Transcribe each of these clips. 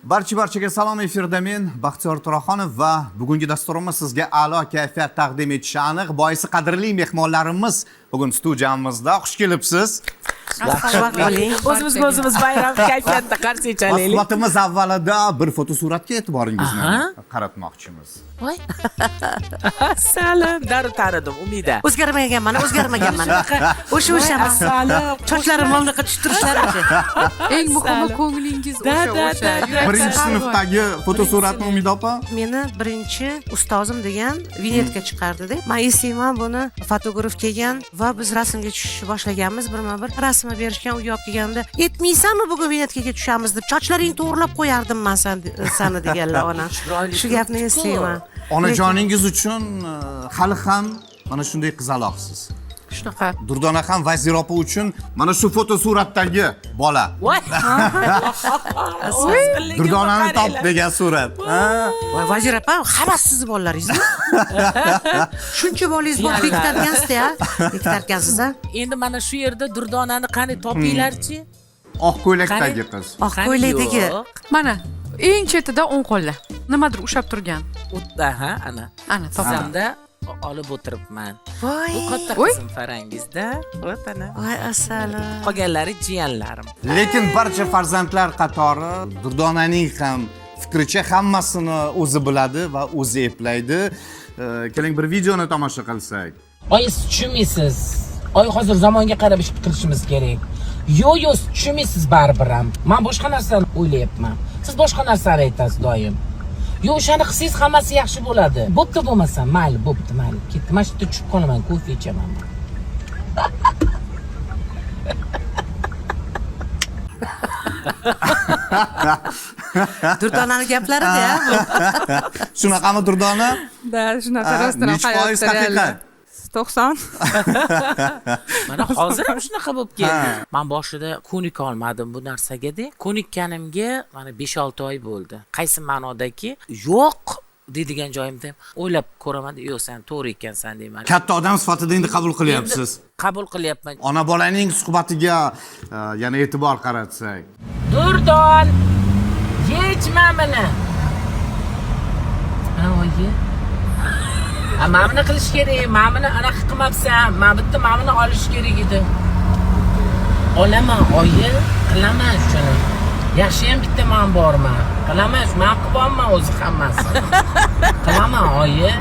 Barcha-barchaga salom, efirda men Baxtiyor Turaxonov va bugungi dasturimiz sizga a'lo kayfiyat taqdim etishi aniq. Boisi qadrli mehmonlarimiz bugun studiyamizda. Xush kelibsiz. Rahmat bo'ling. O'zimizga o'zimiz bayram kayfiyatda qarsak chalaylik. Suhbatimiz avvalida bir fotosuratga e'tiboringizni qaratmoqchimiz. Voy. Assalom, darrov tanidim, Umida. O'zgarmaganman, o'zgarmaganman. O'sha o'shaman. Assalom. Sochlarim mana bunaqa tushib turishlari o'sha. Eng muhimi ko'nglingiz Da, o'sha da, o'sha. da, da. Yurak Birinchi har doim. sinfdagi fotosuratni, Umida opa? Meni birinchi ustozim degan vinyetka chiqardida. Men eslayman buni, fotograf kelgan va biz rasmga tushishni boshlaganmiz. Birma-bir rasmni berishgan, uyga olib kelganda, "Aytmaysanmi bugun vinetkaga tushamiz" deb, "Sochlaringni to'g'rilab qo'yardim men sani" deganlar onam. Chiroyli Shu gapni turibdi-ku. eslayman. Onajoningiz uchun hali ham mana shunday qizaloqsiz. Shunaqa. Durdona ham Vazira opa uchun mana shu fotosuratdagi bola. Voy. Durdonani top degan surat. Ha. Voy Vazir opa, hammasi sizni bolalaringizmi? Shuncha bolangiz bor, bekitarkansizda, ya? Bekitarkansiz, a? Endi mana shu yerda Durdonani qani topinglarchi? Oq ko'ylakdagi qiz. Oq Qani ko'ylakdagi. yo'q. Mana eng chetida o'ng qo'lda. Nimadir ushlab turgan. Aha, ana. Ana topdim. Tizzamda olib o'tiribman. Voy. Bu katta Voy. qizim Farangizda. Вот ana. Voy asalim. Qolganlari jiyanlarim. Lekin barcha farzandlar qatori Durdonaning ham fikricha hammasini o'zi biladi va o'zi eplaydi. Keling bir videoni tomosha qilsak. Oyi, siz tushunmaysiz. Oy, hozir zamonga qarab ish qilishimiz kerak. Yo'q, yo'q, siz tushunmaysiz baribir ham. Men boshqa narsani o'ylayapman. Siz boshqa narsani aytasiz doim. Yo'q, o'shani qilsangiz hammasi yaxshi bo'ladi. Bo'pti bo'lmasa, mayli, bo'pti, mayli. Ketdi. Mana shu yerda tushib qolaman, kofe ichaman. Durdonani gaplarida ya bu. Shunaqami Durdona? Da, shunaqa rostdan Nechi foiz haqiqat? 90. Mana hozir ham shunaqa bo'lib keldi. Men boshida ko'nika olmadim bu narsaga-da. Ko'nikkanimga mana 5-6 oy bo'ldi. Qaysi ma'nodaki, yo'q deydigan joyimda ham o'ylab ko'raman, yo'q, sen to'g'ri ekansan deyman. Katta odam sifatida endi qabul qilyapsiz. Qabul qilyapman. Ona bolaning suhbatiga yana e'tibor qaratsak. Durdon, yechma buni. Ha, oyi. Ha, mana buni qilish kerak, mana buni anaqa qilmabsan, mana bitta mana buni olish kerak edi. Olaman, oyi, qilaman shuni. Yaxshi ham bitta man borman. Qilaman, man qilyapman o'zi hammasi. Qilaman, oyi.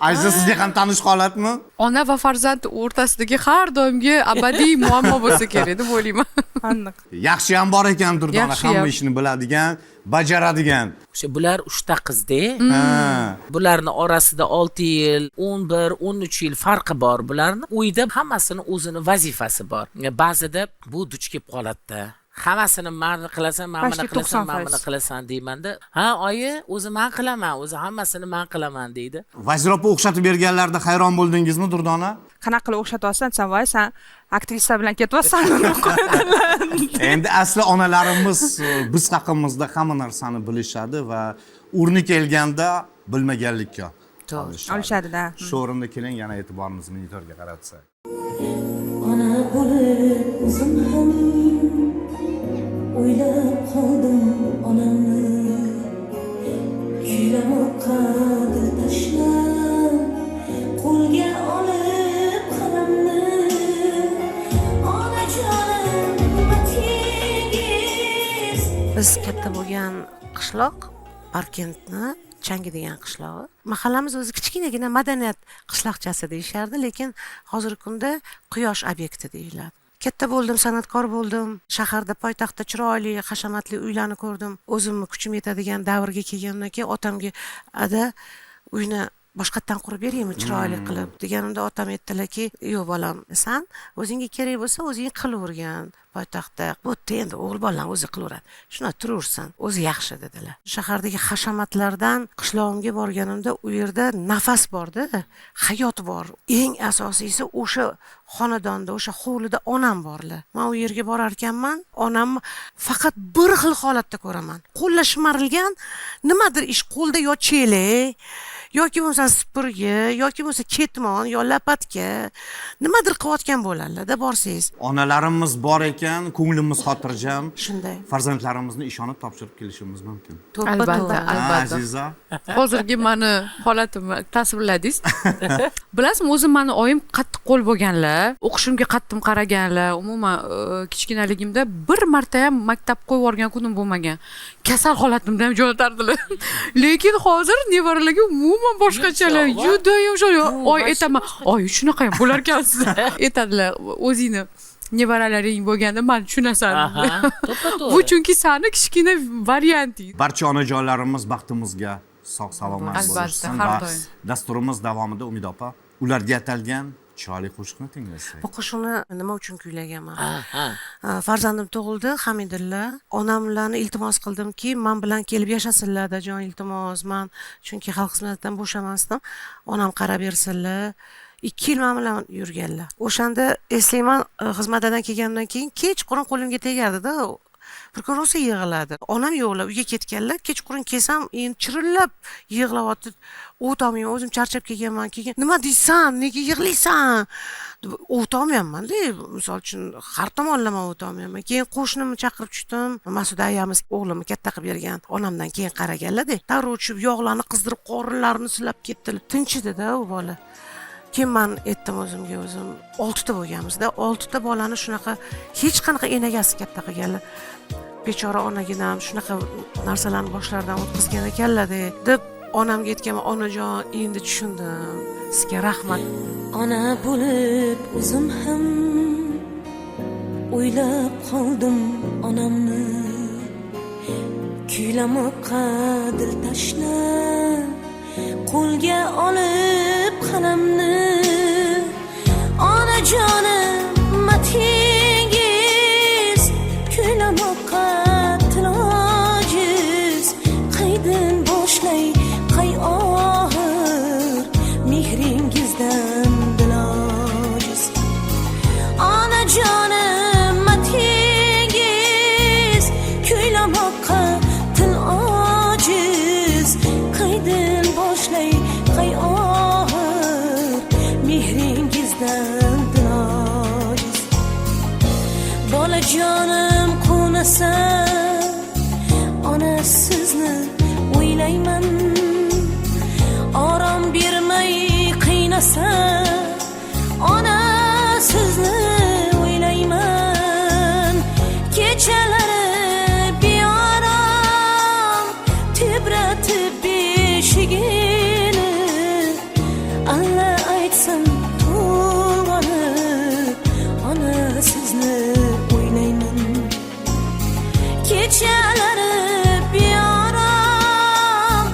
Aziza, sizga ham tanish holatmi? Ona va farzand o'rtasidagi har doimgi abadiy muammo bo'lsa kerak deb o'ylayman. Aniq. Yaxshi ham bor ekan Durdona, Yaxshi hamma ham. ishni biladigan, bajaradigan. O'sha bular 3 ta qizda. Ha. Bularni orasida 6 yil, 11, 13 yil farqi bor bularni. Uyda hammasini o'zini vazifasi bor. Ba'zida bu duch kelib qoladi-da. Hammasini man qilasan, man buni Почти qilasan, man 90%. buni qilasan deymanda. Ha, oyi, o'zi man qilaman, o'zi hammasini man qilaman deydi. Vazira opa o'xshatib berganlarida hayron bo'ldingizmi Durdona? Qanaqa qilib o'xshatyapsan desam, voy sen aktrisa bilan ketyapsan deb qo'yadilar. Endi asli onalarimiz biz haqimizda hamma narsani bilishadi va o'rni kelganda bilmaganlikka olishadi. Olishadi-da. Shu o'rinda keling yana e'tiborimizni monitorga qaratsak. Ona bo'lib o'zim ham o'ylab qoldim onamni, kuylamoqqa dil tashlab qo'lga olib qalamni. Onajonim tegiz. Biz katta bo'lgan qishloq Parkentni Changi degan qishlog'i. Mahallamiz o'zi kichkinagina madaniyat qishloqchasi deyishardi, lekin hozirgi kunda quyosh obyekti deyiladi. Katta bo'ldim, san'atkor bo'ldim. Shaharda, poytaxtda chiroyli, hashamatli uylarni ko'rdim. O'zimni kuchim yetadigan davrga kelgandan keyin otamga, "Ada, uyni boshqatdan qurib beraymi, chiroyli qilib?" deganimda otam aytdilarki, "Yo'q bolam, san o'zingga kerak bo'lsa o'zing qilavergan poytaxtda. Bu yerda endi o'g'il bolalar o'zi qilaveradi. Shuna turaversin, o'zi yaxshi" dedilar. Shahardagi hashamatlardan qishlog'imga borganimda u yerda nafas borda, hayot bor. Eng asosiysi o'sha xonadonda, o'sha hovlida onam borlar. Men u yerga borar ekanman, onamni faqat bir xil holatda ko'raman. Qo'llar shimarilgan, nimadir ish qo'lda, yo chelak, Yoki bo'lmasa supurgi, yoki bo'lmasa ketmon, yo lapatka, nimadir qilayotgan bo'ladilarda borsangiz. Onalarimiz bor ekan, ko'nglimiz xotirjam. Shunday. Farzandlarimizni ishonib topshirib kelishimiz mumkin. To'ppa Albatta, to'g'ri. Ha, albatta. Aziza. Hozirgi mani holatimni tasvirladingiz. Bilasizmi, o'zim mani oyim qattiq qo'l bo'lganlar, o'qishimga qattiq qaraganlar. Umuman kichkinaligimda bir marta ham maktab qo'yib yuborgan kunim bo'lmagan. Kasal holatimda ham jo'natardilar. Lekin hozir nevaralarga umuman boshqachalar, Yumshoq, va? juda yumshoq. Bu Oy вообще aytaman, oy shunaqa ham bo'larkansiz. Aytadilar, o'zingni nevaralaring bo'lganda man tushunasan. Aha, to'ppa to'g'ri. Bu chunki sani kichkina varianting. Barcha onajonlarimiz baxtimizga sog' salomat Albatta, bo'lishsin har va doim. dasturimiz davomida Umid opa ularga atalgan chiroyli qo'shiqni tinglasak. Bu qo'shiqni nima uchun kuylaganman? Aha. Farzandim tug'ildi, Hamidilla. Onamlarni iltimos qildimki, man bilan kelib yashasinlar, adajon, iltimos, man chunki xalq xizmatidan bo'shamasdim. Onam qarab bersinlar. 2 yil man bilan yurganlar. O'shanda eslayman, xizmatdan kelganimdan keyin kechqurun qo'limga tegardida. Bir kun rosa yig'iladi. Onam yo'qlar, uyga ketganlar. Kechqurun kelsam, endi chirillab yig'layapti. O'tolmayman, o'zim charchab kelganman. Keyin nima deysan, nega yig'laysan? Deb o'tolmayapman-da. Misol uchun har tomonlama o'tolmayapman. Keyin qo'shnimni chaqirib tushdim. Masuda ayamiz o'g'limni katta qilib bergan. Onamdan keyin qaraganlar-da. Darrov tushib yog'larni qizdirib, qorinlarini silab ketdilar. Tinchidi-da u bola. Keyin man aytdim o'zimga o'zim, 6 ta bo'lganmizda, 6 ta bolani shunaqa hech qanaqa enagasi katta qilganlar. Bechora onaginam shunaqa narsalarni boshlaridan o'tkazgan ekanlar deb onamga aytganman, onajon, endi tushundim, sizga rahmat. Ona bo'lib o'zim ham o'ylab qoldim onamni, kuylamoqqa dil tashna, qo'lga olib qalamni. Onajonim matingiz, kuylamoqqa til ojiz, qaydin boshlay qay oxir mehringizdan dil ojiz. Onajonim matingiz, kuylamoqqa til ojiz, qaydin boshlay qay oxir mehringizdan dil ojiz. Bolajonim qo'nasa, ona sizni o'ylayman, orom bermay qiynasa, ona sizni o'ylayman. Kechalari beorom tebratib beshigini, alla aytsam to'lg'onib, ona sizni o'ylayman. Kechalari beorom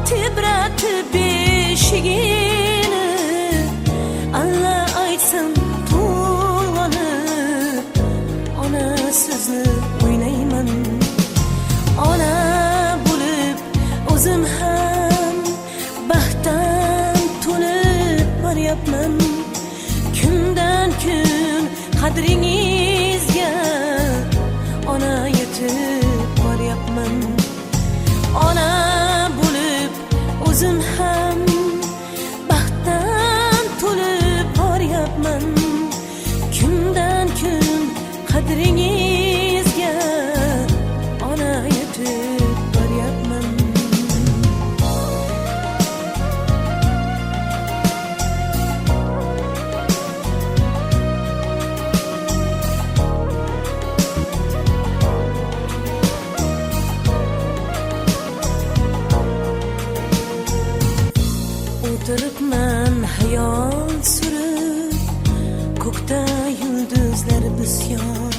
tebratib beshigini, alla aytsam to'lg'onib, ona sizni o'ylayman. Ona bo'lib o'zim ham baxtdan to'lib boryapman, kundan kun qadringizga ona yetib boryapman. Ona bo'lib o'zim ham baxtdan to'lib boryapman, kundan kun qadringizga ona yetib boryapman. O'tiribman hayol surib, ko'kda yulduzlar bisyor,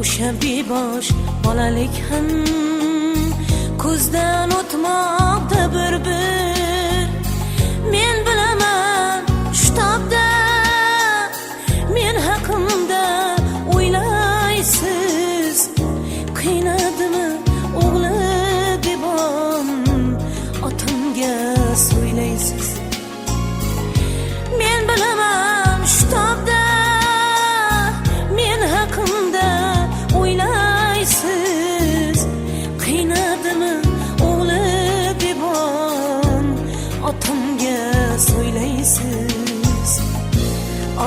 o'sha bebosh bolalik ham ko'zdan o'tmoqda bir bir. Men bilaman shu tobda men haqimda o'ylaysiz, qiynadimi o'g'li debon otamga so'ylaysiz. Men bilaman shu tobda men haqimda o'ylaysiz, qiynadimi o'g'li debon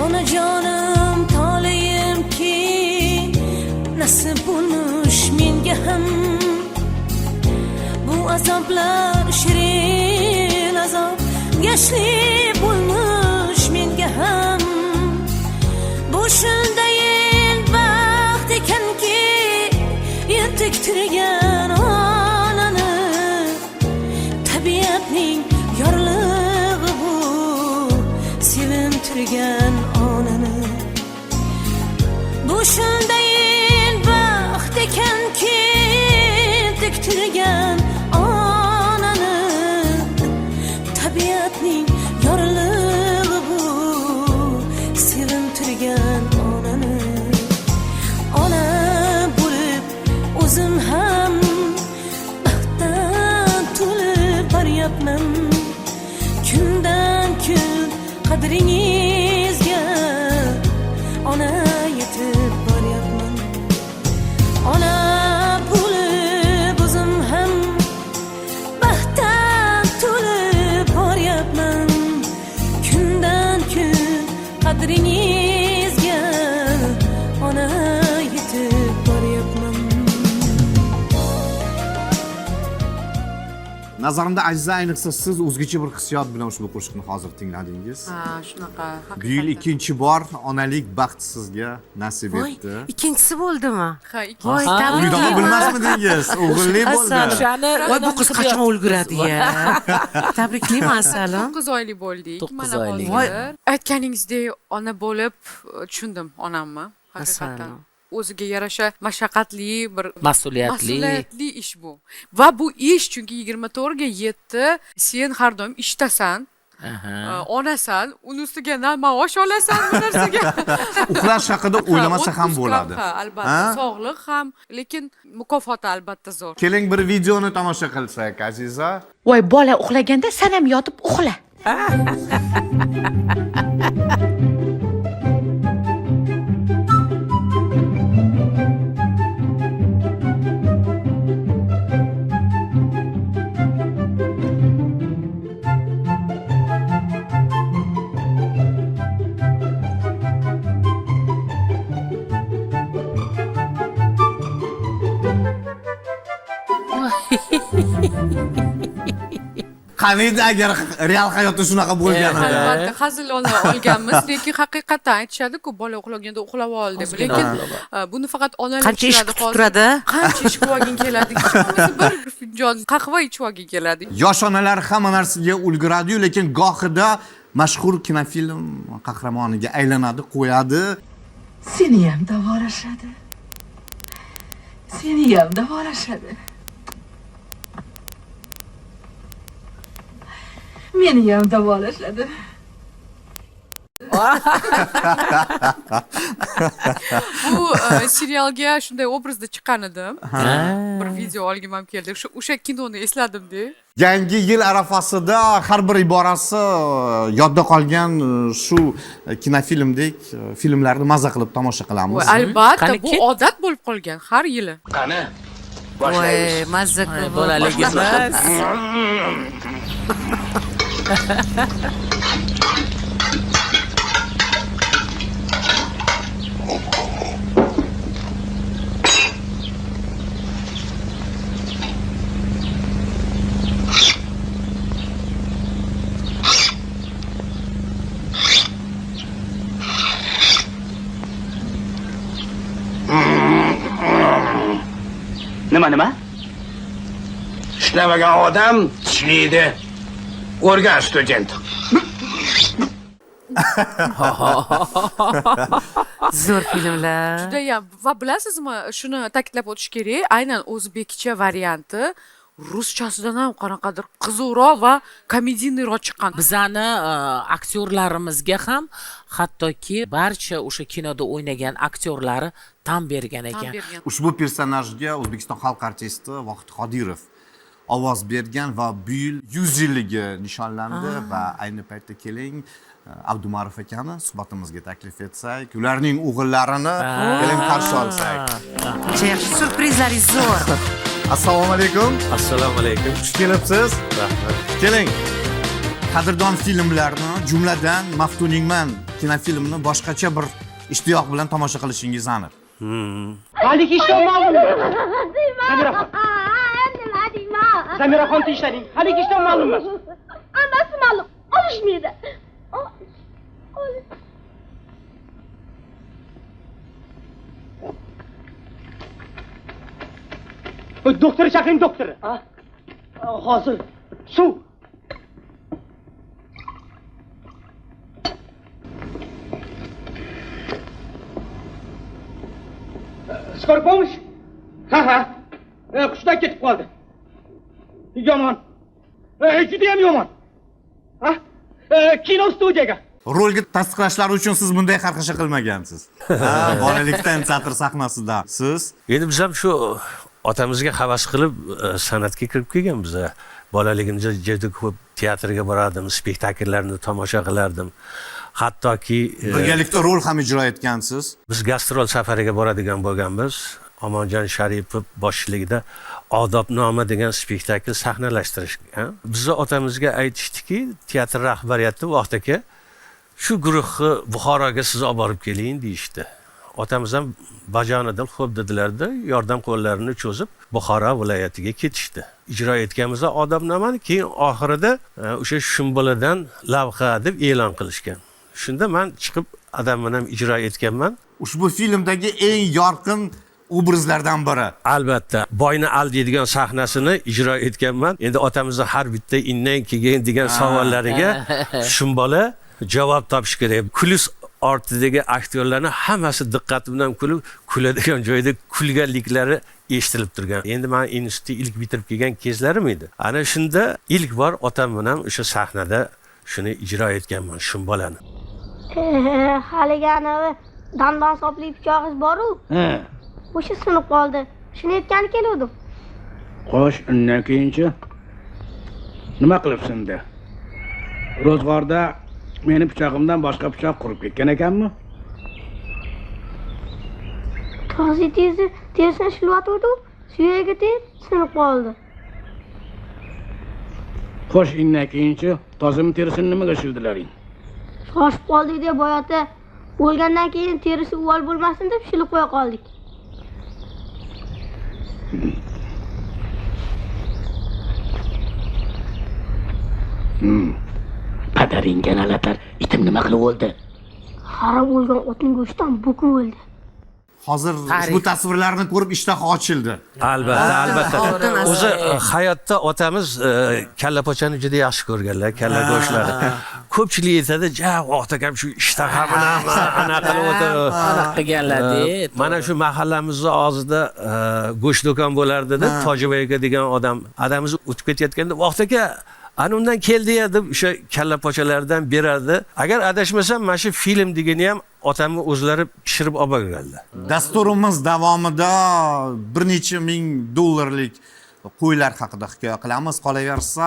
Onajonim toleyimki nasib bo'lmish menga ham bu azoblar shirin azob yoshlik bo'lmish menga ham bu shundayin baxt ekanki entiktirgan onani tabiatning yorlig'i bu sevintirgan onani bu shundayin baxt ekanki entiktirgan onani tabiatning yorlig'i bu sevintirgan onani ona bo'lib o'zim ham baxtdan to'lib boryapman kundan kun qadringizga ona yetib boryapman ona bo'lib o'zim ham baxtdan to'lib boryapman kundan kun qadringizga ona yetib boryapman. Nazarimda Aziza, ayniqsa siz o'zgacha bir hissiyot bilan ushbu qo'shiqni hozir tingladingiz. Ha, shunaqa. Bu yil haqiqatan. ikkinchi bor onalik baxt sizga nasib Voy, etdi. ikkinchisi bo'ldimi? Ha, ikkinchisi. Voy, Umid opa, tabriklayman. bilmasmidingiz? O'g'illi bo'ldi. Asalim. O'shani Voy, bu qiz qachon ulguradi ya? Tabriklayman, Asalim. 9 oylik bo'ldik. 9 Mana oylik. hozir. Aytganingizdek, ona bo'lib tushundim onamni. Haqiqatan. Asalim. O'ziga yarasha mashaqqatli bir Mas'uliyatli. Mas'uliyatli ish bu. Va bu ish chunki 24/7 sen har doim ishdasan. Onasan, uni ustiga na maosh olasan bu narsaga. Uxlash haqida o'ylamasa ham Отпуск bo'ladi. Ha, albatta, Ha? sog'liq ham, lekin mukofoti albatta zo'r. Keling, bir videoni tomosha qilsak, Aziza. Voy, bola uxlaganda san ham yotib uxla. Qaniydi agar real hayotda shunaqa bo'lganida. Albatta, hazil olganmiz, lekin haqiqatan aytishadi-ku, bola uxlaganda uxlab ol deb. Ozgina Lekin uxlab ol. Buni faqat onalar Qancha ish tushunadi kutib hozir. turadi? Qancha ish qilib olging keladi? Hech bo'lmasa bir finjon qahva ichib olging keladi. Yosh onalar hamma narsaga ulguradi-yu, lekin gohida mashhur kinofilm qahramoniga aylanadi, qo'yadi. Seni ham davolashadi. Seni ham davolashadi. Meni ham davolashadi. Bu serialga shunday obrazda chiqqan edim. Bir video olgim ham keldi. O'sha kinoni esladim-da. Yangi yil arafasida har bir iborasi yodda qolgan shu kinofilmdek filmlarni maza qilib tomosha qilamiz. Voy, albatta, Qani bu ket. odat bo'lib qolgan har yili. Qani? Voy, mazza qilib. Bolaligimiz. Nima nima? Ishlamagan odam tishlaydi. O'rgan student. Zo'r filmlar. Judayam. Va bilasizmi, shuni ta'kidlab o'tish kerak, aynan o'zbekcha varianti ruschasidan ham qanaqadir qiziqroq va komediyniroq chiqqan. Bizani aktyorlarimizga ham hattoki barcha o'sha kinoda o'ynagan aktyorlari tan bergan Tan ekan. bergan. Ushbu personajga O'zbekiston xalq artisti Vohid Qodirov ovoz bergan va bu yil 100 yilligi nishonlandi va ayni paytda keling Abdumarov akani suhbatimizga taklif etsak, ularning o'g'illarini keling qarshi olsak. Ancha yaxshi syurprizlaringiz zo'r. Assalomu alaykum. Assalomu alaykum. Xush kelibsiz. Rahmat. Keling. Qadrdon filmlarni, jumladan Maftuningman Kinofilmni boshqacha bir ishtiyoq bilan tomosha qilishingiz aniq. Haligi ishdan ma'lum. Zamiraxon. Nima deyman? Zamiraxon tinchlaning. Haligi ishdan ma'lum emas. Hammasi ma'lum. Olishmaydi. Doktor chaqiring, doktor. Hozir suv. Skor помощь? Ha ha. Qushdan ketib qoldi. Yomon. Juda ham yomon. Ha? Kino studiyaga. Rolga tasdiqlashlari uchun siz bunday xarxasha qilmagansiz. Ha, bolalikdan teatr sahnasida siz. Endi biz ham shu otamizga havas qilib san'atga kirib kelganmiz. Bolaligimda juda ko'p teatrga borardim, spektakllarni tomosha qilardim. Hattoki birgalikda rol ham ijro etgansiz. Biz gastrol safariga boradigan bo'lganmiz. Omonjon Sharipov boshchiligida Odobnoma degan spektakl sahnalashtirishgan. Bizni otamizga aytishdiki, teatr rahbariyati Vohid aka shu guruhni Buxoroga siz olib borib keling deyishdi. Otamiz ham bajonidan xo'p dedilarda, yordam qo'llarini cho'zib Buxoro viloyatiga ketishdi. Ijro etganimizda Odobnomani, keyin oxirida o'sha Shumboladan lavha deb e'lon qilishgan. Shunda men chiqib adam bilan ijro etganman. Ushbu filmdagi eng yorqin obrazlardan biri. Albatta, boyni al deydigan sahnasini ijro etganman. Endi otamizning har bitta inndan keyin degan savollariga Shumbola javob topish kerak. Kulis ortidagi aktyorlarni hammasi diqqati bilan kulib, kuladigan joyda kulganliklari eshitilib turgan. Endi men institutni ilk bitirib kelgan kezlarim edi. Ana shunda ilk bor otam bilan o'sha sahnada shuni ijro etganman, Shumbolani. Haligi anavi dandon sopli pichog'ingiz bor-u. O'sha sinib qoldi. Shuni aytgani keluvdim. Xo'sh, undan keyinchi nima qilibsin-da? Ro'zg'orda meni pichog'imdan boshqa pichoq qurib ketgan ekanmi? Tozi tezi terisini shilyotgandim, suyagi tegib sinib qoldi. Xo'sh, undan keyinchi tozim terisini nimaga shildilaring? Shoshib qoldik deb boyota o'lgandan keyin terisi uvol bo'lmasin deb shilib qo'ya qoldik. Padaringga nalatar, itim nima qilib o'ldi? Harom o'lgan otning go'shtidan buki o'ldi. Hozir ushbu tasvirlarni ko'rib ishtaha ochildi. Albatta, albatta. O'zi hayotda otamiz kallapochani juda yaxshi ko'rganlar, kalla go'shtlari. Ko'pchilik aytadi, "Ja, Vohid akam shu ishtaha bilan ana qilib o'tirib qilganlar-da." Mana shu mahallamizning og'zida go'sht do'kon bo'lardi-da, Tojiboy aka degan odam. Adamiz o'tib ketayotganda, "Vohid aka, ana undan keldi ya" deb o'sha kallapochalardan berardi. Agar adashmasam, mana shu film degani ham otamni o'zlari pishirib olib borganlar. Dasturimiz davomida bir necha ming dollarlik qo'ylar haqida hikoya qilamiz. Qolaversa,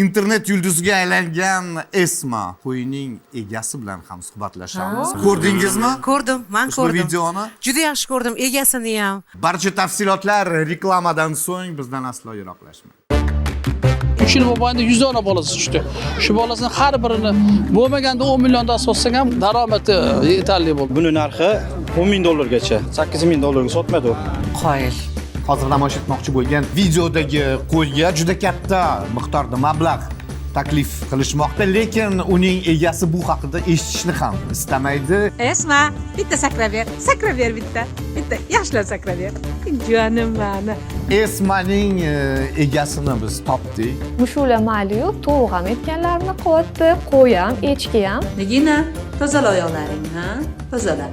internet yulduziga aylangan Esma qo'yining egasi bilan ham suhbatlashamiz. Ko'rdingizmi? Ko'rdim, men ko'rdim. Ushbu videoni juda yaxshi ko'rdim, egasini ham. Barcha tafsilotlar reklamadan so'ng bizdan aslo yiroqlashmang. 3 yil mobaynida 100 dona bolasi tushdi. Shu bolasini har birini bo'lmaganda 10 milliondan sotsang ham daromadi yetarli bo'ldi. Buni narxi 10 ming dollargacha, 8 ming dollarga sotmadi u. Qoyil. Hozir namoyish etmoqchi bo'lgan videodagi qo'yga juda katta miqdorda mablag' taklif qilishmoqda, lekin uning egasi bu haqida eshitishni ham istamaydi. Esma, bitta sakraver, sakraver bitta. Bitta yaxshilab sakraver. Jonim mani. Esmaning egasini biz topdik. Mushula mayli-yu, tovuq ham aytganlarini qilyapti, qo'y ham, echki ham. Nigina, tozala oyoqlaringni, ha? Tozala.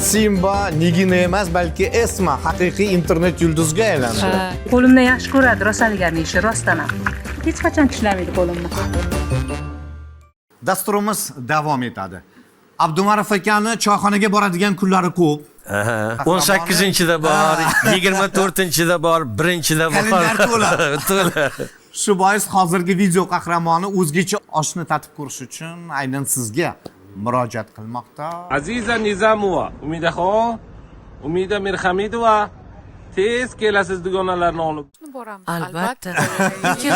Simba Nigina emas, balki Esma haqiqiy internet yulduziga aylandi. Qo'limdan yaxshi ko'radi, rosaligarning ishi, rostdan ham. Hech qachon tishlamaydi qo'limni. Dasturimiz davom etadi. Abdumarov akani choyxonaga boradigan kunlari ko'p. 18-da bor, 24-da bor, 1-da bor. Kalendar to'la. To'la. Shu bois hozirgi video qahramoni o'zgacha oshni tatib ko'rish uchun aynan sizga murojaat qilmoqda. Aziza Nizamova, Umidaxon, Umida Mirhamidova, tez kelasiz dugonalarni olib. Boramiz. Albatta. Lekin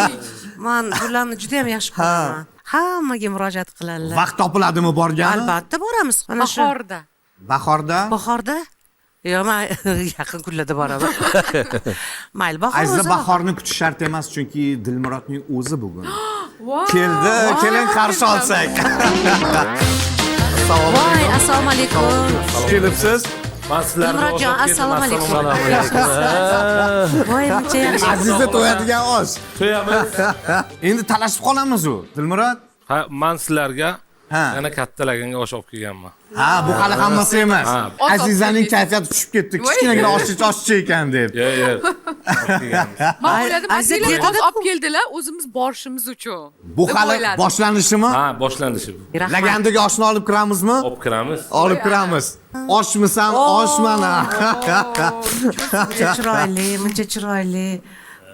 men bularni juda ham yaxshi ko'raman. Hammaga murojaat qiladilar. Vaqt topiladimi borgani? Albatta boramiz. Mana shu Bahorda. Bahorda? Bahorda? Yo'q, men yaqin kunlarda boraman. Mayli, bahor Aziza, o'zi. Bahorni kutish shart emas, chunki Dilmurodning o'zi bugun keldi. Keling, qarshi olsak. Assalomu Voy, alaykum. Assalomu alaykum. Xush kelibsiz. Man sizlarni Dilmurodjon, olib keldim. Assalomu alaykum. Assalomu Voy, buncha yaxshi. Aziza to'yadigan osh. To'yamiz. Endi talashib qolamiz u. Dilmurod? Ha, man sizlarga yana katta laganga osh olib kelganman. Ha, bu hali hammasi emas. Ha. Azizaning kayfiyati tushib ketdi. Kichkinagina oshchi ekan deb. Yo'q, yo'q. Man o'yladim, Aziza Aziza dietada olib keldilar, o'zimiz borishimiz uchun. Bu Deb hali o'yladim. boshlanishimi? Ha, boshlanishi. Lagandagi oshni olib kiramizmi? Olib kiramiz. Olib kiramiz. Oshmisan, osh mana. Muncha chiroyli, muncha chiroyli.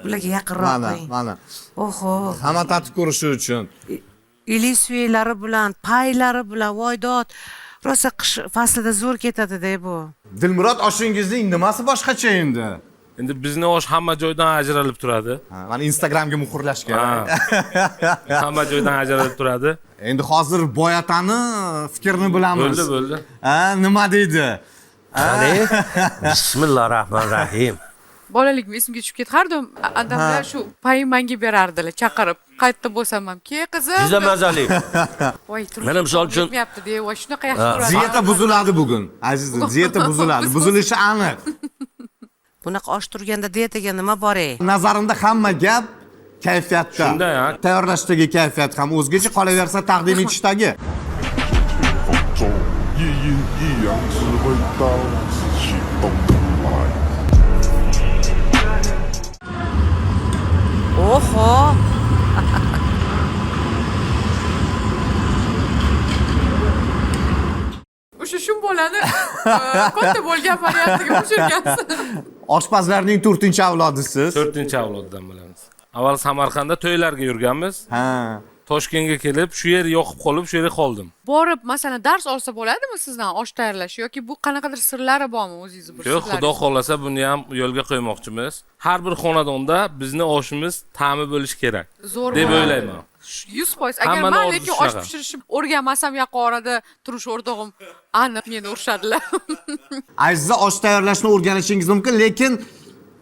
Bularga yaqinroq Mana, qo'ying. Mana. Oho. Hamma tatib ko'rishi uchun. Ilik suyaklari bilan, paylari bilan, voy dod. Rosa qish faslida zo'r ketadi-da bu. Dilmurod, oshingizning nimasi boshqacha endi? Endi bizni osh hamma joydan ajralib turadi. Mana Instagramga muhrlash kerak. Hamma joydan ajralib turadi. Endi hozir boyatani fikrini bilamiz. Bo'ldi, bo'ldi. Ha, nima deydi? Qani? Bismillahirrohmanirrohim. Bolaligim esimga tushib ketdi. Har doim adamlar shu payi manga berardilar, chaqirib. Qayerda bo'lsam ham, "Ke qizim." Juda mazali. Voy, turmush Mana misol uchun- yetmayapti de, voy shunaqa yaxshi Ha. turadi. Dieta buziladi bugun. Aziza, dieta buziladi. Buzilishi aniq. Bunaqa osh turganda dietaga nima bor ey? Nazarimda hamma gap kayfiyatda. Shunday, ha. Tayyorlashdagi kayfiyat ham o'zgacha, qolaversa taqdim etishdagi. 中，一阴一阳只会到自己动来。 Oho. O'sha shum bolani katta bo'lgan variantiga qo'shilgansiz. Oshpazlarning 4-avlodisiz. 4-avloddan bilamiz. Avval Samarqandda to'ylarga yurganmiz. Ha. Toshkentga kelib, shu yer yoqib qolib, shu yerga qoldim. Borib, masalan, dars olsa bo'ladimi sizdan osh tayyorlash yoki bu qanaqadir sirlari bormi o'zingizni bir Yo'q, sirlaringiz? Xudo xohlasa buni ham yo'lga qo'ymoqchimiz. Har bir xonadonda bizni oshimiz ta'mi bo'lishi kerak. Zo'r deb bo'ladi. o'ylayman. 100%. Agar Hammani man orzusi lekin osh shunaqa. pishirishni o'rganmasam yaqin orada turmush o'rtog'im aniq meni urishadilar. Aziza, osh tayyorlashni o'rganishingiz mumkin, lekin